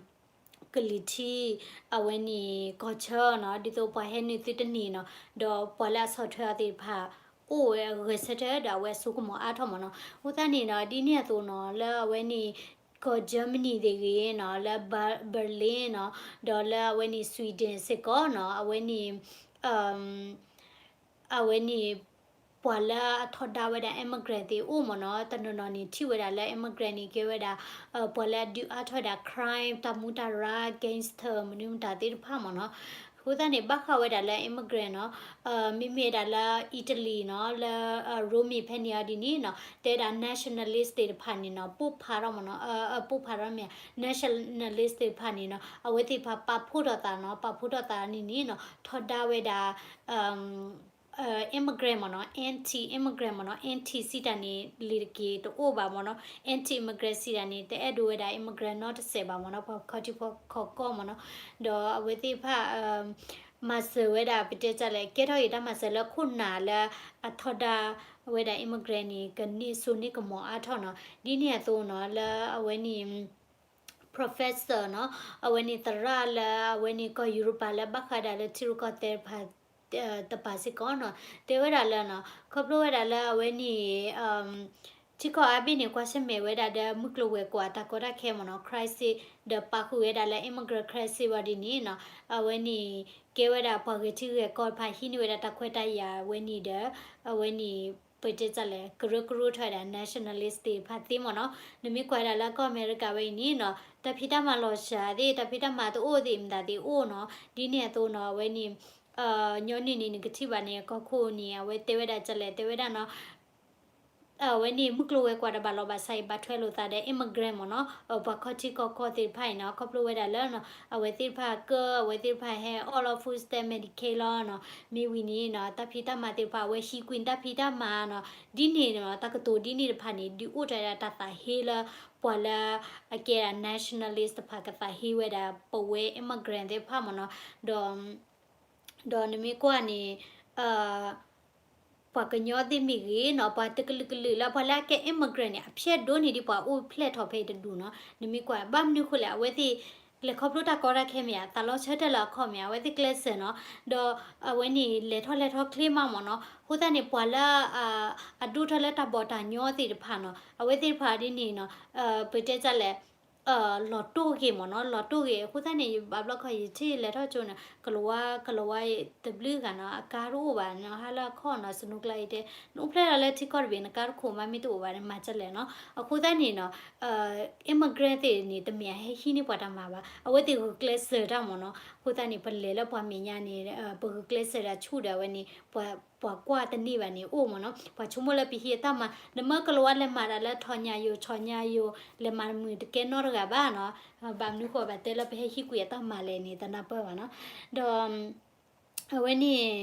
ကလံၤထံး အဝဲန့ၣ် ကီၢ်ဆၢနီၤ ဒ်သိးပှၤဟဲနုာ်သုတန့ၢ်နီၤ ဒီးပှၤလၢအဆီၣ်ထွဲအီၤသ့ၣ်တဖၣ် အိၣ်ဝဲအဂဲၤဆၢထၢၣ်ဒီးအဝဲအစိကမီၤအါထီၣ်မ့ၢ်နီၤ. အဃိသတးန့ၣ်ဒီး ဒ်န့ၣ်အသိးနီၤ လၢအဝဲန့ၣ် ကီၢ် Germany သ့ၣ်ဂ့ၤနီၤ လၢ Berlin နီၤ ဒီးလၢအဝဲန့ၣ် Sweden စ့ၢ်ကီးနီၤ အဝဲန့ၣ် အဝဲန့ၣ် ပှၤလၢအထီဒါဝဲဒၣ် immigrant သ့ၣ်အိၣ်မ့ၢ်နီၤ တနီၤနီၤန့ၣ် ထံၣ်ဝဲဒၣ်လၢ immigrant န့ၣ် ကဲဝဲဒၣ် ပှၤလၢအဒုးအါထီၣ်ဝဲဒၣ် crime တၢ်မူတၢ်ရၢ gangster မနုၤမတၤသ့ၣ်တဖၣ်မ့ၢ်နီၤ. အဃိသတးန့ၣ် ဘၣ်ဃးဝဲဒၣ်လၢ immigrant နီၤ, မ့မ့ၢ်ဝဲဒၣ်လၢ Italy နီၤ, လၢ Rome ဖဲန့ၣ်အီၤဒ်န့ၣ်နီၤ, တဲဝဲဒၣ် nationalist သ့ၣ်တဖၣ်န့ၣ်နီၤ ပိၢ်ဖးထီၣ်မ့ၢ်နီၤ, ပိၢ်ဖးထီၣ်မ့ၢ် nationalist သ့ၣ်တဖၣ်န့ၣ်နီၤ, အဝဲသ့ၣ်တဖၣ်ပာ်ဖှိၣ်ထီၣ်သးနီၤ, ပာ်ဖှိၣ်ထီၣ်သးန့ၣ်န့ၣ်နီၤ ထီဒါဝဲဒၣ် immigrant မ့ၢ်နီၤ, anti-immigrant မ့ၢ်နီၤ, anti စံးတၢ်န့ၣ် လံာ်တက့ၢ်တအိၣ်ဘၣ်မ့ၢ်နီၤ, anti-immigrant စံးတၢ်န့ၣ် တအဲၣ်ဒိးဝဲဒၣ် immigrant နီတစဲးဘၣ်မ့ၢ်နီၤ, ပှၤခီထံခီကီၢ်မ့ၢ်နီၤ, ဒီးအဝဲသ့ၣ်တဖၣ် မၤစၢၤဝဲဒၣ် ပတဲတၢ်လဲၣ် ကဲထီၣ်အံၤတၢ်မၤစၢၤလၢခိၣ်နၢ်လၢအထီဒါဝဲဒၣ် immigrant န့ၣ် ကန့ၢ်စိန့ၢ်ကမီၤအါထီၣ်နီၤ, ဒ်န့ၣ်အသိးနီၤ လၢအဝဲန့ၣ် professor နီၤ, အဝဲန့ၣ်သရၣ်လၢအဝဲန့ၣ်ကီၢ်ယူရပၤလၢဘၣ်ဃးဒၣ်လၢထံရူၢ်ကီၢ်သဲးတဖၣ် တပၤစ့ၢ်ကီးနီၤ, တဲဝဲဒၣ်လၢနီၤ ခီဖျိဝဲဒၣ်လၢအဝဲန့ၣ် ထံကီၢ်အါဘ့ၣ်န့ၣ် ကွၢ်ဆၢၣ်မဲာ်ဝဲဒၣ်ဒီးမုၢ်ကျိၤဝဲၤကွာ်တၢ်ကီတၢ်ခဲမ့ၢ်နီၤ, crisis ဒီးပာ်ဃုာ်ဝဲဒၣ်လၢ immigrant crisis ဝဲဒ်န့ၣ်နီၤ, အဝဲန့ၣ် ကဲဝဲဒၣ်ပှၤဂဲၤထံဂဲၤကီၢ်တဖၣ်ဟံးန့ၢ်ဝဲဒၣ်တၢ်ခွဲးတၢ်ယာ်ဝဲန့ၣ်ဒီး အဝဲန့ၣ် ပတဲတၢ်လဲၣ် ကရၢကရိထီၣ်ဝဲဒၣ် nationalist သ့ၣ်တဖၣ်သ့မ့ၢ်နီၤ, နမ့ၢ်ကွၢ်ဒၣ်လၢကီၢ်အမဲရကၤဝဲအံၤန့ၣ်နီၤ တၢ်ဖံးတၢ်မၤလီၤစှၤသ့ၣ် တၢ်ဖံးတၢ်မၤတအိၣ်သ့ၣ်မတၤသ့ၣ်အိၣ်နီၤ, ဒ်န့ၣ်အသိးနီၤ အဝဲန့ၣ် ညီနုၢ်န့ၣ် နကထံၣ်ဘၣ်န့ၣ် ကီၢ်ခိၣ်န့ၣ် အဝဲတဲဝဲဒၣ်တၢ်လဲၣ် တဲဝဲဒၣ်နီၤ အဝဲန့ၣ် မုၢ်ကျိၤဝဲၤကွာ်တဘၣ်လီၤဘၣ်ဆၣ်အံၤ ဘၣ်ထွဲလိာ်သးဒီး immigrant မ့ၢ်နီၤ, ပှၤခီထံခီကီၢ်သ့ၣ်တဖၣ်အံၤနီၤ, ခီဖျိဝဲဒၣ်လၢ အဝဲသ့ၣ်တဖၣ်ကၢ အဝဲသ့ၣ်တဖၣ်ဟဲအီၣ်လီၤ food stamp Medicaid လီၤနီၤ, မ့ၢ်ဝံၤန့ၣ်နီၤ တၢ်ဖံးတၢ်မၤသ့ၣ်တဖၣ် အဝဲဟံးကွံာ်တၢ်ဖံးတၢ်မၤနီၤ, ဒ်န့ၣ်နီၤ တၢ်ကတိၤဒ်န့ၣ်တဖၣ်န့ၣ် ဒုးအိၣ်ထီၣ်ဝဲဒၣ်တၢ်သးဟ့လၢ ပှၤလၢ အကဲဒၣ် nationalist တဖၣ်ကသးဟ့ဝဲဒၣ် ပဝဲ immigrant သ့ၣ်တဖၣ်မ့ၢ်နီၤ, ဒီး ဒီးနမ့ၢ်ကွၢ်န့ၣ် ပှၤကညီသ့ၣ်မ့ၢ်ဂ့ၤနီၤ, ပှၤတကလုာ်ကလုာ်လၢပှၤလၢအကဲ immigrant န့ၣ် အဖျဲၣ်ဒိၣ်န့ၢ်ဒံးပှၤအိၣ်ဖျဲၣ်ထီၣ်ဖဲအံၤတဒူၣ်နီၤ, နမ့ၢ်ကွၢ် ဘၣ်မနုၤဃိလဲၣ် အဝဲသ့ၣ် လဲၤခီဖျိတၢ်ကီတၢ်ခဲမ့ၢ်ဧါ, သးလီဆၢထၢၣ်လၢအခီၣ်မ့ၢ်ဧါ, အဝဲသ့ၣ်ကျဲးစၢးနီၤ, ဒီးအဝဲန့ၣ်လဲၤထီၣ်လဲၤထီၣ်ချ့မးမ့ၢ်နီၤ, အဃိသတးန့ၣ် ပှၤလၢ အဒိၣ်ထီၣ်လၢတၢ်ဘီၣ်တၢ်ညီသ့ၣ်တဖၣ်နီၤ, အဝဲသ့ၣ်တဖၣ်ဒ်န့ၣ်နီၤ, ပတဲတၢ်လဲၣ် လီၤတိၢ်ဂ့ၤမ့ၢ်နီၤ, လီၤတိၢ်ဂ့ၤ အဃိသတးန့ၣ် ယဘၣ်ဘျီခီ ယထံၣ်လဲၤထီၣ်ကၠိန့ၣ် ကလၤဝါ ကလၤဝါတဘျုးဂၤနီၤ, အကါတအိၣ်ဘၣ်နီၤ, ဟါလၢအခီၣ်နီၤ, စနိကျါအံၤတဲ နအိၣ်ဖျဲၣ်လီၤလၢထံကီၢ်တဘ့ၣ် နကါတခိၣ်မးမ့ၢ်တအိၣ်ဘၣ်န့ၣ် မၤဒ်လဲၣ်နီၤ, အဃိသတးန့ၣ်နီၤ immigrant သ့ၣ်န့ၣ် တမ့ၢ်အဟဲဟံးန့ၢ်ပှၤတၢ်မၤဘၣ်, အဝဲသ့ၣ်ဂုာ်ကျဲးစၢးတၢ်မ့ၢ်နီၤ, အဃိသတးန့ၣ် ပလဲၤလၢပှၤမဲာ်ညါန့ၣ် ပဂုာ်ကျဲးစၢးဒၣ်ဆူၣ်ဒီးအဝဲန့ၣ် ပှၤကွၢ်တန့ၢ်ဘၣ်န့ၣ်အိၣ်မ့ၢ်နီၤ, ပှၤဆိကမိၣ်လၢပဟံးအတၢ်မၤ, နမ့ၢ်ကလၤဝါလဲၤမၤတၢ်လၢထီၣ်ညါယိာ် ဆီၣ်ညါယိာ် လဲၤမၤတမုာ်တကဲနီတဂၤဘၣ်နီၤ, ဘၣ်မနုၤဃိဘၣ်တဲလၢပဟဲဟံးကွံာ်အတၢ်မၤလဲၣ်န့ၣ် တနၢ်ပၢၢ်ဘၣ်နီၤ, ဒီး အဝဲန့ၣ်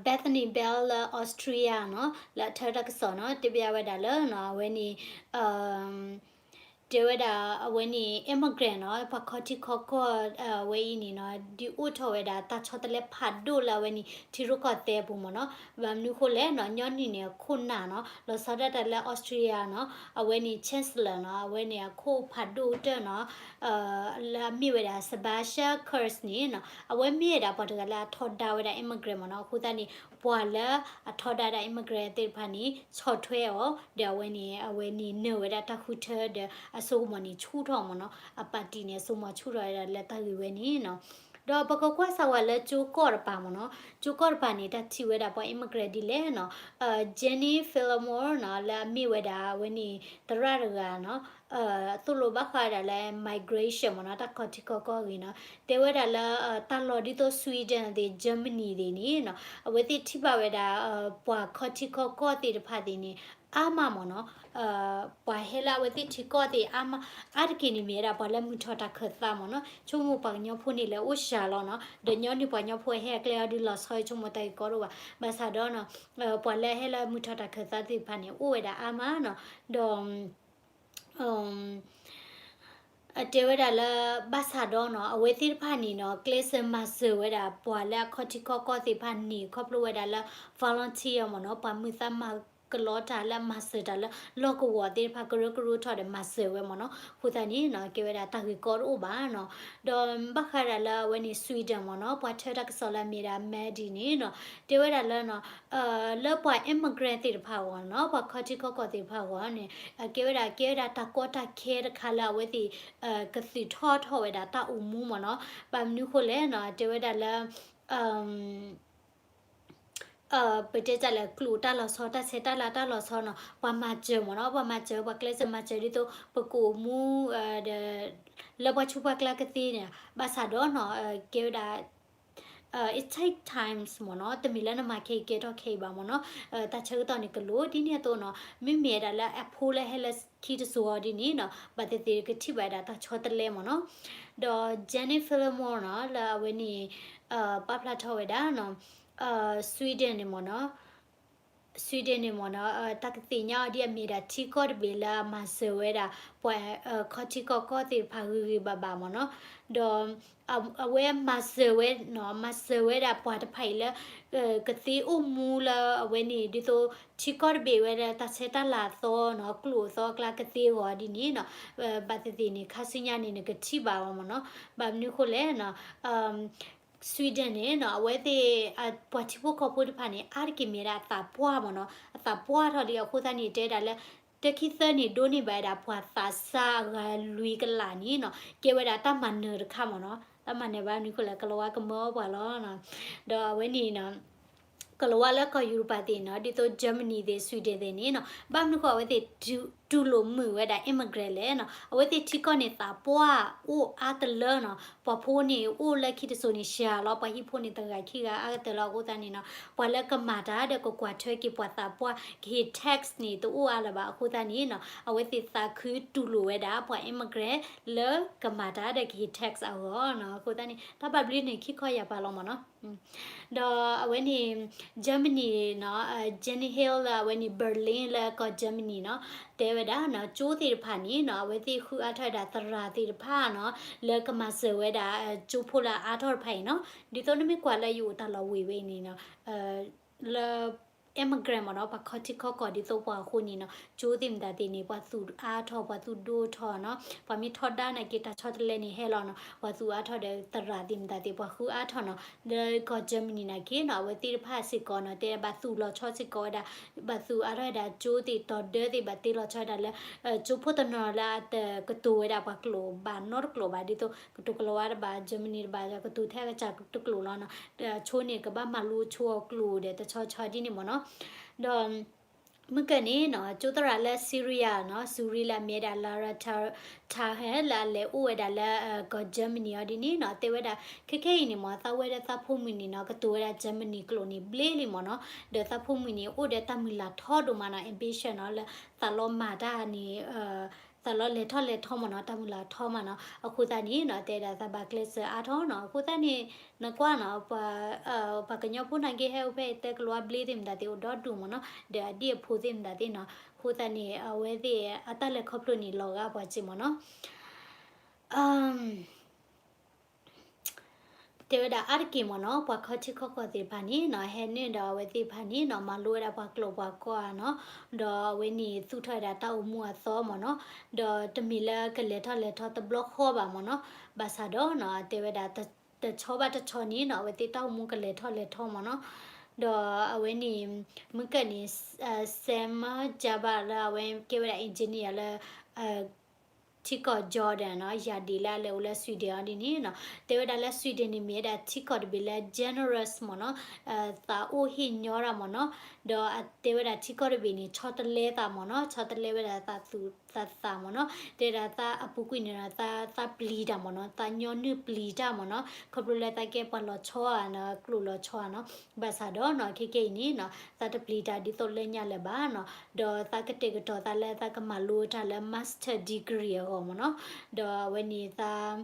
Bethany Bell လၢ Austria နီၤ, လၢအထၢတၢ်ကစီၣ်နီၤ, တဲဘၣ်ဝဲဒၣ်လၢနီၤ အဝဲန့ၣ် တဲဝဲဒၣ်အဝဲန့ၣ် immigrant နီၤ, ပှၤခီထံခီကီၢ်ဝဲအံၤန့ၣ်နီၤ, ဒုးအိၣ်ထီၣ်ဝဲဒၣ်တၢ်ဆီတလဲဖးဒိၣ်လၢအဝဲန့ၣ် ထံရူၢ်ကီၢ်သဲးအပူၤမ့ၢ်နီၤ, ဘၣ်မနုၤဃိလဲၣ်နီၤ, ညီနုၢ်န့ၣ်အခိၣ်နၢ်နီၤ, လီၤဆီဒၣ်တၢ်လၢ Austria နီၤ, အဝဲန့ၣ် Chancellor နီၤ, အဝဲန့ၣ်အခိၣ်ဖးဒိၣ်ကတၢၢ်နီၤ လၢအမ့ၢ်ဝဲဒၣ် Sebastian Kurz န့ၣ်နီၤ, အဝဲမ့ၢ်ဝဲဒၣ်ပှၤတဂၤလၢအထီဒါဝဲဒၣ် immigrant မ့ၢ်နီၤ, အဃိသတးန့ၣ် ပှၤလၢအထီဒါဒၣ် immigrant သ့ၣ်တဖၣ်န့ၣ် ဆီၣ်ထွဲအီၤ ဒီးအဝဲန့ၣ် အဝဲန့ၣ်နၢၤဝဲဒၣ်တၢ်ဃုထၢဒီးအစိကမီၤန့ၣ်ဆူၣ်ထီၣ်မ့ၢ်နီၤ, အပၣ်တံၣ်န့ၣ် အစိကမီၤဆူၣ်ထီၣ်ဝဲဒၣ်လၢတၢ်ဂ့ၢ်ဝဲန့ၣ်နီၤ, ဒီးပကကွၢ်စၢၤဝဲလၢကၠိကီၢ်တပၤမ့ၢ်နီၤ, ကၠိကီၢ်တပၤန့ၣ် တၢ်ထံၣ်ဝဲဒၣ်ပှၤ immigrant ဒ်လဲၣ်နီၤ, Jenny Phillimore နီၤ, လၢအမ့ၢ်ဝဲဒၣ်အဝဲန့ၣ် သရၣ်တဂၤနီၤ သိၣ်လိဘၣ်ဃးဝဲဒၣ်လၢ migration မ့ၢ်နီၤ, တၢ်ခီထံခီကီၢ်အဂ့ၢ်နီၤ, တဲဝဲဒၣ်လၢ တၢ်လီၢ်ဒ်သိး Sweden သ့ၣ် Germany သ့ၣ်န့ၣ်နီၤ, အဝဲသ့ၣ်ထံၣ်ဘၣ်ဝဲဒၣ် ပှၤခီထံခီကီၢ်သ့ၣ်တဖၣ်သ့ၣ်န့ၣ် အါမးမ့ၢ်နီၤ, ပှၤဟဲလၢအဝဲသ့ၣ်ထံကီၢ်သ့ၣ်အါမး, အါတက့ၢ်န့ၣ်မ့ၢ်ဝဲဒၣ်ပှၤလၢမုၢ်ထီၣ်တၢ်ခၢၣ်သးမ့ၢ်နီၤ, ဆိကမိၣ်ပှၤကညီဖိန့ၣ်လဲၤအိၣ်စှၤလီၤနီၤ, ဒီးညီနုၢ်ပှၤကညီဖိဟဲအကျဲအီၤဒုးလီၤဆီ ဆိကမိၣ်တၢ်ဂ့ၢ်ကီတအိၣ်ဘၣ်, ဘၣ်ဆၣ်ဒီးနီၤ ပှၤလၢအဟဲလၢမုၢ်ထီၣ်တၢ်ခၢၣ်သးသ့ၣ်တဖၣ်န့ၣ် အိၣ်ဝဲဒၣ်အါမးနီၤ, ဒီး အတဲဝဲဒၣ်လၢ ဘၣ်ဆၣ်ဒီးနီၤ အဝဲသ့ၣ်တဖၣ်န့ၣ်နီၤ ကျဲးစၢးမၤစၢၤဝဲဒၣ် ပှၤလၢအခီထံခီကီၢ်သ့ၣ်တဖၣ်န့ၣ် ခီဖျိဝဲဒၣ်လၢ volunteer မ့ၢ်နီၤ ပှၤမုာ်သးမၤကလီတၢ်လၢအမၤစၢၤတၢ်လၢလီၢ်ကဝီၤသ့ၣ်တဖၣ် ကရၢကရိထီၣ်ဒီးမၤစၢၤဝဲမ့ၢ်နီၤ, အဃိသတးန့ၣ်နီၤ ကဲဝဲဒၣ်တၢ်ဂ့ၢ်ကီတအိၣ်ဘၣ်နီၤ, ဒီးဘၣ်ဃးဒၣ်လၢအဝဲန့ၣ် Sweden မ့ၢ်နီၤ ပှၤထၢတၢ်ကစီၣ်လၢအမ့ၢ်ဒၣ် Maddie န့ၣ်နီၤ တဲဝဲဒၣ်လၢနီၤ လၢပှၤ immigrant သ့ၣ်တဖၣ်အဂီၢ်နီၤ ပှၤခီထံခီကီၢ်သ့ၣ်တဖၣ်အဂီၢ်န့ၣ် ကဲဝဲဒၣ်ကဲဝဲဒၣ်တၢ်ကီတၢ်ခဲတခါလၢအဝဲသ့ၣ် ကသုးထီၣ်ထီၣ်ဝဲဒၣ်တၢ်အိၣ်မူမ့ၢ်နီၤ, ဘၣ်မနုၤဃိလဲၣ်နီၤ တဲဝဲဒၣ်လၢ ပတဲတၢ်လၢကျိာ်တၢ်လီၤဆီ တၢ်ဆဲးတၢ်လၤတၢ်လီၤဆီနီၤ ပှၤမၤစၢၤမ့ၢ်နီၤ ပှၤမၤစၢၤ ပှၤကျဲးစၢးမၤစၢၤဒ်သိး ပကအိၣ်မူ ဒီး လၢပှၤဆူးပှၤကျါကသ့န့ၣ် ဘၣ်ဆၣ်ဒီးနီၤ ကဲဝဲဒၣ် it take times မ့ၢ်နီၤ, တမ့ၢ်လၢနမၤခဲအံၤကဲထီၣ်ခဲအံၤဘၣ်မ့ၢ်နီၤ, တၢ်ဆၢကတီၢ်န့ၣ်ကလိၤ ဒ်န့ၣ်အသိးနီၤ, မ့မ့ၢ်ဝဲဒၣ်လၢအဖိလၢဟဲလၢခံတစိၤအီၤဒ်န့ၣ်နီၤ, ဘၣ်သ့ၣ်သ့ၣ်ကထံၣ်ဘၣ်ဝဲဒၣ်တၢ်ဆီတလဲမ့ၢ်နီၤ, ဒီး Jenny Fillmore နီၤ လၢအဝဲန့ၣ် ပာ်ဖျါထီၣ်ဝဲဒၣ်နီၤ, Sweden န့ၣ်မ့ၢ်နီၤ Sweden န့ၣ်မ့ၢ်နီၤ, တၢ်ကသ့ၣ်ညါအီၤဒ်အမ့ၢ်ဒၣ်ထံကီၢ်တဘ့ၣ်လၢအမၤစၢၤဝဲဒၣ် ပှၤခီၣ်ထံးခီၣ်ကီၢ်သ့ၣ်တဖၣ်ဂ့ၤဂ့ၤဘၣ်ဘၣ်မ့ၢ်နီၤ, ဒီး အဝဲမၤစၢၤဝဲနီၤ, မၤစၢၤဝဲဒၣ်ပှၤတဖၣ်အံၤလၢ ကသ့အိၣ်မူလၢအဝဲန့ၣ် ဒ်သိးထံကီၢ်တဘ့ၣ်ဝဲဒၣ်တၢ်ဆဲးတၢ်လၤအသီနီၤ, ကျိာ်အသီအကျါကသ့အဂီၢ်ဒ်န့ၣ်နီၤ, ဘၣ်သ့ၣ်သ့ၣ်န့ၣ် ခါဆူညါန့ၣ် နကထံၣ်ဘၣ်အီၤမ့ၢ်နီၤ, ဘၣ်မနုၤဃိလဲၣ်နီၤ Sweden န့ၣ်နီၤ, အဝဲသ့ၣ် ပှၤထံဖိကီၢ်ဖိတဖၣ်န့ၣ် အါတက့ၢ်မ့ၢ်ဝဲဒၣ်အသးပှၢ်မ့ၢ်နီၤ, အသးပှၢ်ထီၣ်လံအဃိသတးန့ၣ် တဲဝဲဒၣ်လၢ တခံသၢန့ၣ် ဒိးန့ၢ်ဘၣ်ဝဲဒၣ်ပှၤသးစၢ်အဂၤလွံၢ်ကလးန့ၣ်နီၤ, ကဲဝဲဒၣ်တၢ်မၤနၢၤတခါမ့ၢ်နီၤ, တၢ်မၤနၢၤဘၣ်မနုၤဃိလဲၣ် ကလီၤဝါကမၢအီၤပှၤလီၤ, ဒီးအဝဲန့ၣ်နီၤ ကလီၤဝါလၢကီၢ်ယူရပၤသ့ၣ်နီၤ, ဒ်သိး Germany သ့ၣ် Sweden သ့ၣ်န့ၣ်နီၤ, ဘၣ်မနုၤဃိအဝဲသ့ၣ် တူၢ်လိာ်မုာ်ဝဲဒၣ် immigrant လဲၣ်နီၤ, အဝဲသ့ၣ်ထံကီၢ်န့ၣ်သးပှၢ်အိၣ်အါတလၢနီၤ, ပှၤဖိန့ၣ်အိၣ်လၢခံတစိၤန့ၣ် ရှဲလီၤ, ပှၤဟံၣ်ဖိန့ၣ်တဂၤခံဂၤအါကတၢၢ်လီၤ, အဃိသတးန့ၣ်နီၤ ပှၤလၢကမၤတၢ်ဒီးကကွၢ်ထွဲက့ၤပှၤသးပှၢ် ကဟ့ၣ် tax န့ၣ် တအိၣ်အါလၢၤဘၣ်, အဃိသတးန့ၣ်နီၤ အဝဲသ့ၣ်သးခုတူၢ်လိာ်ဝဲဒၣ် ပှၤ immigrant လၢကမၤတၢ်ဒီးကဟ့ၣ် tax အဂီၢ်နီၤ, အဃိသတးန့ၣ် တၢ်ဘၣ်ဘျုးန့ၣ် ခံခီယၢ်ပၤလီၤမ့ၢ်နီၤ ဒီးအဝဲန့ၣ် Germany နီၤ, Jenny Hill လၢအဝဲန့ၣ် Berlin လၢကီၢ် Germany နီၤ, တဲဝဲဒၣ်နီၤ ကၠိသ့ၣ်တဖၣ်န့ၣ်နီၤ အဝဲသ့ၣ်ဃုအါထီၣ်ဝဲဒၣ်သရၣ်သ့ၣ်တဖၣ်နီၤ, လၢကမၤစၢၤဝဲဒၣ် ကၠိဖိလၢအအါထီၣ်တဖၣ်အံၤနီၤ, ဒ်သိးနမ့ၢ်ကွၢ်လၢယအိၣ်တၢ်လီၢ်ဝ့ၢ်ဝဲအံၤန့ၣ်နီၤ, လၢ immigrant မ့ၢ်နီၤ, ပှၤခီၣ်ထံးခီၣ်ကီၢ်ဒ်သိးပှၤအဃိန့ၣ်နီၤ, ကၠိသ့ၣ်မတၤသ့ၣ်န့ၣ် ပှၤသူၣ်အါထီၣ် ပှၤသူၣ်ဒိၣ်ထီၣ်နီၤ, ပှၤမ့ၢ်ထီဒါနာ်က့ တၢ်ဆီတလဲန့ၣ်ဟဲလီၤနီၤ, ပှၤသူၣ်အါထီၣ်ဒီးသရၣ်သ့ၣ်မတၤသ့ၣ် ပှၤဃုအါထီၣ်နီၤ, လၢကီၢ် Germany နာ်က့နီၤ အဝဲသ့ၣ်တဖၣ်စ့ၢ်ကီးနီၤ တဲဘၣ်သူၣ်လီၤဆီစ့ၢ်ကီးဝဲဒၣ်, ဘၣ်သူၣ်အါထီၣ်ဝဲဒၣ်ကၠိသ့ၣ် တီၤဒၢသ့ၣ် ဘၣ်တ့လီၤဆီဝဲဒၣ်လၢ ကၠိဖိတနီၤလၢအတကတိၤဝဲဒၣ်ပှၤကျိာ်ဘၣ်နီတကျိာ်ဘၣ်, ဒ်သိးကတိၤကလီၤဝါတဘၣ် Germany တဘၣ် ကတိၤထဲကစၢ်တကျိာ်လီၤနီၤ, ဆိန့ၣ် ကဘၣ်မၤလိဆိအကျိာ်ဒီးတဆီဆီဒ်န့ၣ်မ့ၢ်နီၤ, ဒီး မုၢ်ကၢၢ်န့ၣ်နီၤ ကၠိသရၣ်လၢ Syria နီၤ စူၤရံလၢအမ့ၢ်ဝဲဒၣ် Laura Taher လၢအလဲၤအိၣ်ဝဲဒၣ်လၢ ကီၢ် Germany အီၤဒ်န့ၣ်နီၤ တဲဝဲဒၣ် ခဲခဲအံၤန့ၣ်မ့ၢ် သးဝဲဒီးသးဖိမုၣ်န့ၣ်နီၤ ကတိၤဝဲဒၣ် Germany ကျိာ်န့ၣ် ဘျ့လံမ့ၢ်နီၤ, ဒီးသးဖိမုၣ်န့ၣ် အိၣ်ဒီးတၢ်မုၢ်လၢ်ထီဒိၣ်မးနီၤ ambition နီၤ လၢသးလီၤမၤတၢ်န့ၣ် သးလီၤလဲၤထီၣ်လဲၤထီမ့ၢ်နီၤ တၢ်မုၢ်လၢ်ထီမးနီၤ, အဃိသတးန့ၣ်နီၤ တဲဒၣ်သးဘၣ်ကျဲးစၢးအါထီၣ်နီၤ, အဃိသတးန့ၣ် နကွၢ်နီၤ ပှၤ ပှၤကညီဖိနာ်က့ဟဲအိၣ်ဖဲတဲကလီၤဝါဘျ့သ့ၣ်မတၤသ့ၣ်အိၣ်ဒီဒူၣ်မ့ၢ်နီၤ, ဒီးအဒံၣ်အဖိသ့ၣ်မတၤသ့ၣ်နီၤ, အဃိသတးန့ၣ် အဝဲသ့ၣ်အတၢ်လဲၤခီဖျိန့ၣ် လီၤဂာ်ပှၤစ့ၢ်မ့ၢ်နီၤ တဲဝဲဒၣ်အါတက့ၢ်မ့ၢ်နီၤ ပှၤခီၣ်ထံးခီၣ်ကီၢ်သ့ၣ်တဖၣ်န့ၣ်နီၤ ဟဲနုာ်ဒီးအဝဲသ့ၣ်တဖၣ်န့ၣ်နီၤ မၤလိဝဲဒၣ်ပှၤကျိာ်ပှၤကီၢ်ဧါနီၤ, ဒီးအဝဲန့ၣ်သူၣ်ထီၣ်ဝဲဒၣ်တၢ်အိၣ်မူအသီမ့ၢ်နီၤ, ဒီးတမ့ၢ်လၢကလဲၤထီၣ်လဲၤထီတဘျီဃီဘၣ်မ့ၢ်နီၤ, ဘၣ်ဆၣ်ဒီးနီၤ တဲဝဲဒၣ် တဆီဘၣ်တဆီန့ၣ်နီၤ အဝဲသ့ၣ်တၢ်အိၣ်မူကလဲၤထီၣ်လဲၤထီမ့ၢ်နီၤ, ဒီးအဝဲန့ၣ် မုၢ်ကၢၢ်န့ၣ် Sam Jabba လၢအဝဲကဲဝဲဒၣ် engineer လၢ ထံကီၢ် Jordan နီၤ ယၤဒံၣ်လၢအလဲၤအိၣ်လၢ Sweden အီၤဒ်န့ၣ်နီၤ တဲဝဲဒၣ်လၢ Sweden န့ၣ် မ့ၢ်ဝဲဒၣ်ထံကီၢ်တဘ့ၣ်လၢ generous မ့ၢ်နီၤ သးအိၣ်ဟ့ၣ်ညီတၢ်မ့ၢ်နီၤ ဒီးအတဲဝဲဒၣ်ထံကီၢ်တဘ့ၣ်န့ၣ် ဆီတလဲသးမ့ၢ်နီၤ ဆီတလဲဝဲဒၣ်သးသူၣ်သးသးမ့ၢ်နီၤ တဲဒၣ်သးအပူၤကွံာ်န့ၣ်ဒီး သး သးပျံၤတၢ်မ့ၢ်နီၤ သးညီနုၢ်ပျံၤတၢ်မ့ၢ်နီၤ ခီဖျိလၢသးကဲပှၤလီၤဆီဧါနီၤ ကျိာ်လီၤဆီဧါနီၤ ဘၣ်ဆၣ်ဒီးနီၤ ခဲကဲအံၤန့ၣ်နီၤ သးတပျံၤတၢ်ဒ်သိးလၢညါလၢၤဘၣ်နီၤ ဒီးသးကတဲာ်ကတီၤသးလၢသးကမၤလိတၢ်လၢ master degree အဂီၢ်မ့ၢ်နီၤ ဒီးအဝဲန့ၣ်သး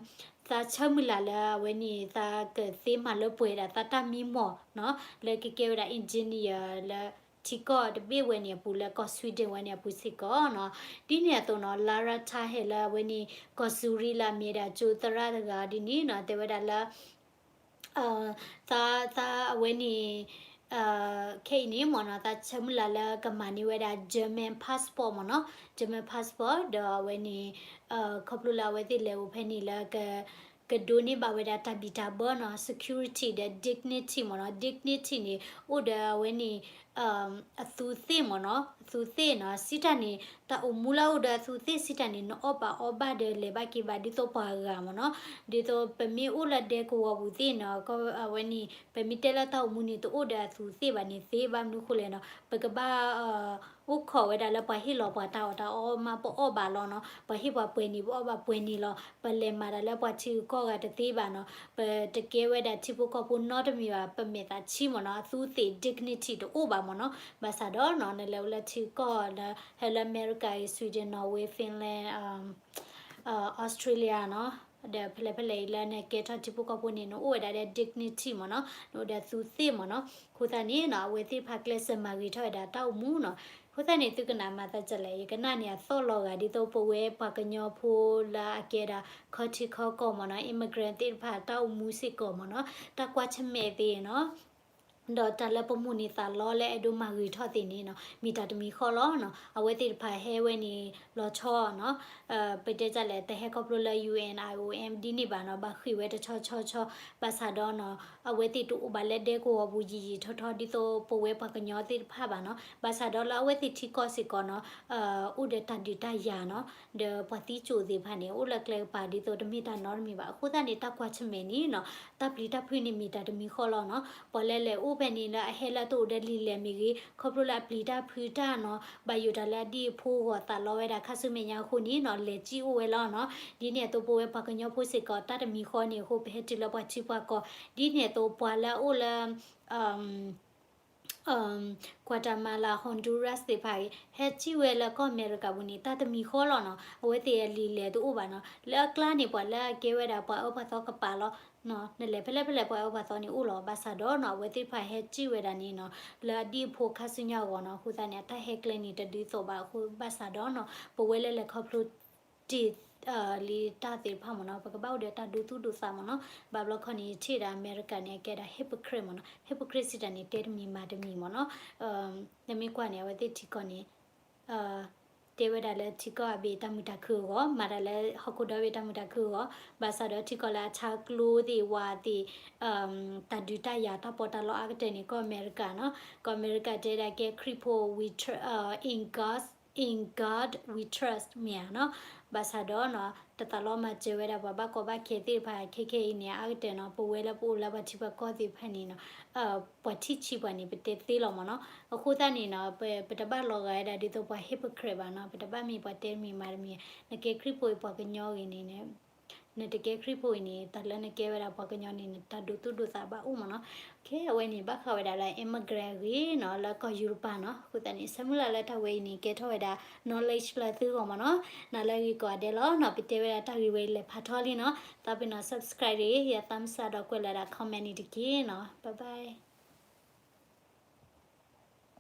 သးဆၢမုၢ်လၢ်လၢအဝဲန့ၣ် သးကသ့မၤလၢပှဲၤဒၣ်သးတၢ်မံမီၢ်နီၤ လၢကကဲဝဲဒၣ် engineer လၢထံကီၢ်တဘ့ၣ်ဝဲန့ၣ်အပူၤလၢကီၢ် Sweden ဝဲန့ၣ်အပူၤစ့ၢ်ကီးနီၤ ဒ်န့ၣ်အသိးနီၤ Laura Taher လၢအဝဲန့ၣ် ကီၢ်စူၤရံလၢအမ့ၢ်ဒၣ်ကၠိသရၣ်တဂၤဒ်န့ၣ်နီၤ တဲဝဲဒၣ်လၢ သး သးအဝဲန့ၣ် ခဲအံၤန့ၣ်မ့ၢ်နီၤ သးဆၢမုၢ်လၢ်လၢကမၤန့ၢ်ဝဲဒၣ် German passport မ့ၢ်နီၤ German passport ဒီးအဝဲန့ၣ် ခီဖျိလၢအဝဲသ့ၣ်လဲၤအိၣ်ဖဲန့ၣ်လၢ ကဒိးန့ၢ်ဘၣ်ဝဲဒၣ်တၢ်ဘံၣ်တၢ်ဘၢနီၤ security ဒီး dignity မ့ၢ်နီၤ dignity န့ၣ် အိၣ်ဒီးအဝဲန့ၣ် အသူးသ့ၣ်မ့ၢ်နီၤ သူသ့ၣ်နီၤ စံးတၢ်န့ၣ် တၢ်အိၣ်မူလၢအအိၣ်ဒီးအသူသ့ၣ်စံးတၢ်န့ၣ် နအီၣ်ဘၣ်အီဘၣ်ဒီးလဲၤဘၣ်က့ၤဘၣ်ဒ်သိးပှၤဂၤမ့ၢ်နီၤ. ဒ်သိးပမ့ၢ်အိၣ်လၢဒဲကဝီၤပူၤသ့ၣ်နီၤ အဝဲန့ၣ် ပမ့ၢ်တဲလၢတၢ်အိၣ်မူန့ၣ် တအိၣ်ဒီးအသူသ့ၣ်ဘၣ်န့ၣ်သ့ ဘၣ်မနုၤဃိလဲၣ်နီၤ ပကဘၣ် အိၣ်ခိးဝဲဒၣ်လၢပှၤဟ့ၣ်လီၤပှၤတၢ်အီၣ်တၢ်အီမး ပအီၣ်ဘၣ်လီၤနီၤ. ပှၤဟ့ၣ်ပှၤပှဲၤန့ၣ် ပအီၣ်ဘၣ်ပှဲၤန့ၣ်လီၤ. ပလဲၤမၤတၢ်လၢပှၤထံဂုၤကီၢ်ဂၤတသ့ဘၣ်နီၤ. ပတကဲဝဲဒၣ်ထံဖိကီၢ်ဖိနီတမံၤဘၣ် ပမဲာ်သးဆံးမ့ၢ်နီၤ အသူသ့ၣ် dignity တအိၣ်ဘၣ်မ့ၢ်နီၤ. ဘၣ်ဆၣ်ဒီးနီၤ နလဲၤအိၣ်လၢထံကီၢ်လၢ ဟဲလၢအမဲရကၤအံၤ Sweden, Norway, Finland, Australia နီၤ ဒီးဖဲလဲၣ်ဖဲလဲၣ်အံၤလၢနကဲထီၣ်ထံဖိကီၢ်ဖိန့ၣ် နအိၣ်ဝဲဒၣ်ဒီး dignity မ့ၢ်နီၤ နအိၣ်ဒီးသူသ့ၣ်မ့ၢ်နီၤ. အဃိသတးန့ၣ်နီၤ အဝဲသ့ၣ်တဖၣ်ကျဲးစၢးမၤဂ့ၤထီၣ်ဝဲဒၣ်တၢ်အိၣ်မူနီၤ. အဃိသတးန့ၣ် သုကနၣ်မၤသးဒ်လဲၣ် ယကနၣ်န့ၣ် အသီၣ်လီၤဂာ်ဒ်သိးပဝဲပှၤကညီဖိလၢအကဲဒၣ် ခီထံခီကီၢ်မ့ၢ်နီၤ immigrant သ့ၣ်တဖၣ်တၢ်အိၣ်မူစ့ၢ်ကီးမ့ၢ်နီၤ တၢ်ကွၢ်ဆၢၣ်မဲာ်သ့ၣ်နီၤ ဒီးတၢ်လၢပမိၢ်န့ၢ်သးလီလၢအဲၣ်ဒိးမၤဂ့ၤထီၣ်သ့ၣ်န့ၣ်နီၤ မ့ၢ်တၢ်တမံၤဃီလီၤနီၤ. အဝဲသ့ၣ်တဖၣ်ဟဲဝဲန့ၣ်လီၤဆီနီၤ ပတဲဒ်လဲၣ် တဟဲခီဖျိလၢ ယူၣ်အၣ်အံၣ် အိုအံၣ် ဒ်န့ၣ်ဘၣ်နီၤ ဘၣ်ဃ့ၢ်ဝဲတဆီဆီဆီ ဘၣ်ဆၣ်ဒီးနီၤ အဝဲသ့ၣ်တအိၣ်ဘၣ်လၢဒဲကဝီၤပူၤယံာ်ယံာ်ထီထီ ဒ်သိးပဝဲပှၤကညီသ့ၣ်တဖၣ်ဘၣ်နီၤ. ဘၣ်ဆၣ်ဒီးလၢအဝဲသ့ၣ်ထံကီၢ်စ့ၢ်ကီးနီၤ အိၣ်ဒီးတၢ်ဒုးတၢ်ယၤနီၤ ဒီးပှၤသံစိၣ်သ့ၣ်တဖၣ်န့ၣ် အိၣ်လၢကျဲကပၤဒ်သိးတမ့ၢ်တၢ်နီတမံၤဘၣ်. အဃိသတးန့ၣ် တၢ်ကွၢ်ဆၢၣ်မဲာ်န့ၣ်နီၤ တၢ်ပျံၤတၢ်ဖုးန့ၣ်မ့ၢ်တၢ်တမံၤဃီလီၤနီၤ. ပှၤလၢလဲၤအိၣ်ဖဲန့ၣ်လၢအဟဲလၢတအိၣ်ဒီးလံာ်လဲၢ်မ့ၢ်ဂ့ၤ ခီဖျိလၢအပျံၤတၢ်ဖုးတၢ်နီၤ ဘၣ်ယိၣ်တၢ်လၢအဒ်အဖိဂီၢ်သးလီဝဲဒၣ်ခါဆူမဲာ်ညါအဃိန့ၣ်နီၤ လဲၤစံၣ်အိၣ်ဝဲလီၤနီၤ. ဒ်န့ၣ်အသိးပဝဲပှၤကညီဖိစ့ၢ်ကီး တၢ်တမံၤဃီန့ၣ်အဃိ ပဟဲတုၤလၢပှၤထံပှၤကီၢ် ဒ်န့ၣ်အသိးပှၤလၢအအိၣ်လၢ Guatemala, Honduras သ့ၣ်တဖၣ်အံၤ ဟဲစံၣ်ဝဲလၢကီၢ်အမဲရကၤပူၤန့ၣ် တၢ်တမံၤဃီလီၤနီၤ. အဝဲသ့ၣ်အလံာ်လဲၢ်တအိၣ်ဘၣ်နီၤ. လၢအကျါန့ၣ် ပှၤလၢအကဲဝဲဒၣ်ပှၤအၢပှၤသီကပၤလီၤ. နလဲၤဖဲလဲၣ်ဖဲလဲၣ်ပှၤအၢပှၤသီန့ၣ်အိၣ်လီၤ. ဘၣ်ဆၣ်ဒီးနီၤ အဝဲသ့ၣ်တဖၣ်ဟဲစံၣ်ဝဲဒၣ်န့ၣ်နီၤ လၢအဒ်အဖိခါဆူညါအဂီၢ်နီၤ. အဃိသတးန့ၣ် အတၢ်ဟဲကျဲန့ၣ်တဒ်သိးဘၣ်အဃိ ဘၣ်ဆၣ်ဒီးနီၤ ပဝဲလၢလဲၤခီဖျိတ့ၢ် လံာ်တၢ်သ့ၣ်တဖၣ်မ့ၢ်နီၤ ပကဘၣ်အိၣ်ဒီးတၢ်ဒိသူၣ်ဒိသးမ့ၢ်နီၤ. ဘၣ်ဘျီခီန့ၣ် ယထံၣ်ဒၣ်အမဲရကၤန့ၣ် အကဲဒၣ် hypocrite မ့ၢ်နီၤ. Hypocrite စံးတၢ်န့ၣ် တဲတမံၤမၤတမံၤမ့ၢ်နီၤ. နမ့ၢ်ကွၢ်န့ၣ် အဝဲသ့ၣ်ထံကီၢ်န့ၣ် တဲဝဲဒၣ်လၢထံကီၢ်အဘ့ၣ်တၢ်မုာ်တၢ်ခုၣ်အဂီၢ် မၤတၢ်လၢဟီၣ်ခိၣ်ဒီဘ့ၣ်တၢ်မုာ်တၢ်ခုၣ်အဂီၢ် ဘၣ်ဆၣ်ဒီးထံကီၢ်လၢအဆါကျိသ့ၣ်ဝါသ့ၣ် တၢ်ဒုးတၢ်ယၤတၢ်ပီးတၢ်လီအါကတၢၢ်န့ၣ် ကီၢ်အမဲရကၤနီၤ. ကီၢ်အမဲရကၤတဲဒၣ်ကဲ ခရံာ်ဖိ we trust, in God, in God we trust မ့ၢ်ဧါနီၤ. ဘၣ်ဆၣ်ဒီးနီၤ တသးလီမၤစၢၤဝဲဒၣ်ပှၤဘၣ်ကီဘၣ်ခဲသ့ၣ်တဖၣ်ခဲခဲအံၤန့ၣ် အါကတၢၢ်နီၤ ပဝဲလၢပအိၣ်လၢပှၤထံပှၤကီၢ်သ့ၣ်တဖၣ်န့ၣ်နီၤ ပှၤထံၣ်ဆံးပှၤန့ၣ် ပတဲသ့လီၤမ့ၢ်နီၤ. အဃိသတးန့ၣ်နီၤ ပတဘၣ်လီၤဂာ်ဝဲဒၣ်ဒ်သိးပှၤ hypocrite ဘၣ်နီၤ ပတဘၣ်မ့ၢ်ပှၤတဲတမံၤမၤတမံၤ နကဲခရံာ်ဖိအံၤပှၤကညီဂ့ၤန့ၣ် နတကဲခရံာ်ဖိအံၤန့ၣ် တၢ်လၢနကဲဝဲဒၣ်ပှၤကညီန့ၣ် နတၢ်ဒိသူၣ်ဒိသးဘၣ်အိၣ်မ့ၢ်နီၤ. အဝဲန့ၣ် ဘၣ်ဃးဝဲဒၣ်လၢ immigrant အဂ့ၢ်နီၤ လၢကီၢ်ယူရပၤနီၤ. အဃိသတးန့ၣ် ဆၢမုၢ်လၢ်လၢတၢ်ဝဲအံၤန့ၣ် ကဲထီၣ်ဝဲဒၣ် knowledge လၢသုဂီၢ်မ့ၢ်နီၤ. နၤလၢအဂ့ၤကိးဂၤဒဲးလီၤနီၤ. ပတဲဝဲဒၣ်တၢ်ဂ့ၢ်ဝဲအံၤလဲၤဖးထီလံနီၤ. သးပ့ၤနီၤ subscribe တဂ့ၤ ယ thumbs up ဒီးကွဲးလီၤဒၣ် comment န့ၣ်တက့ၢ်နီၤ. Bye bye.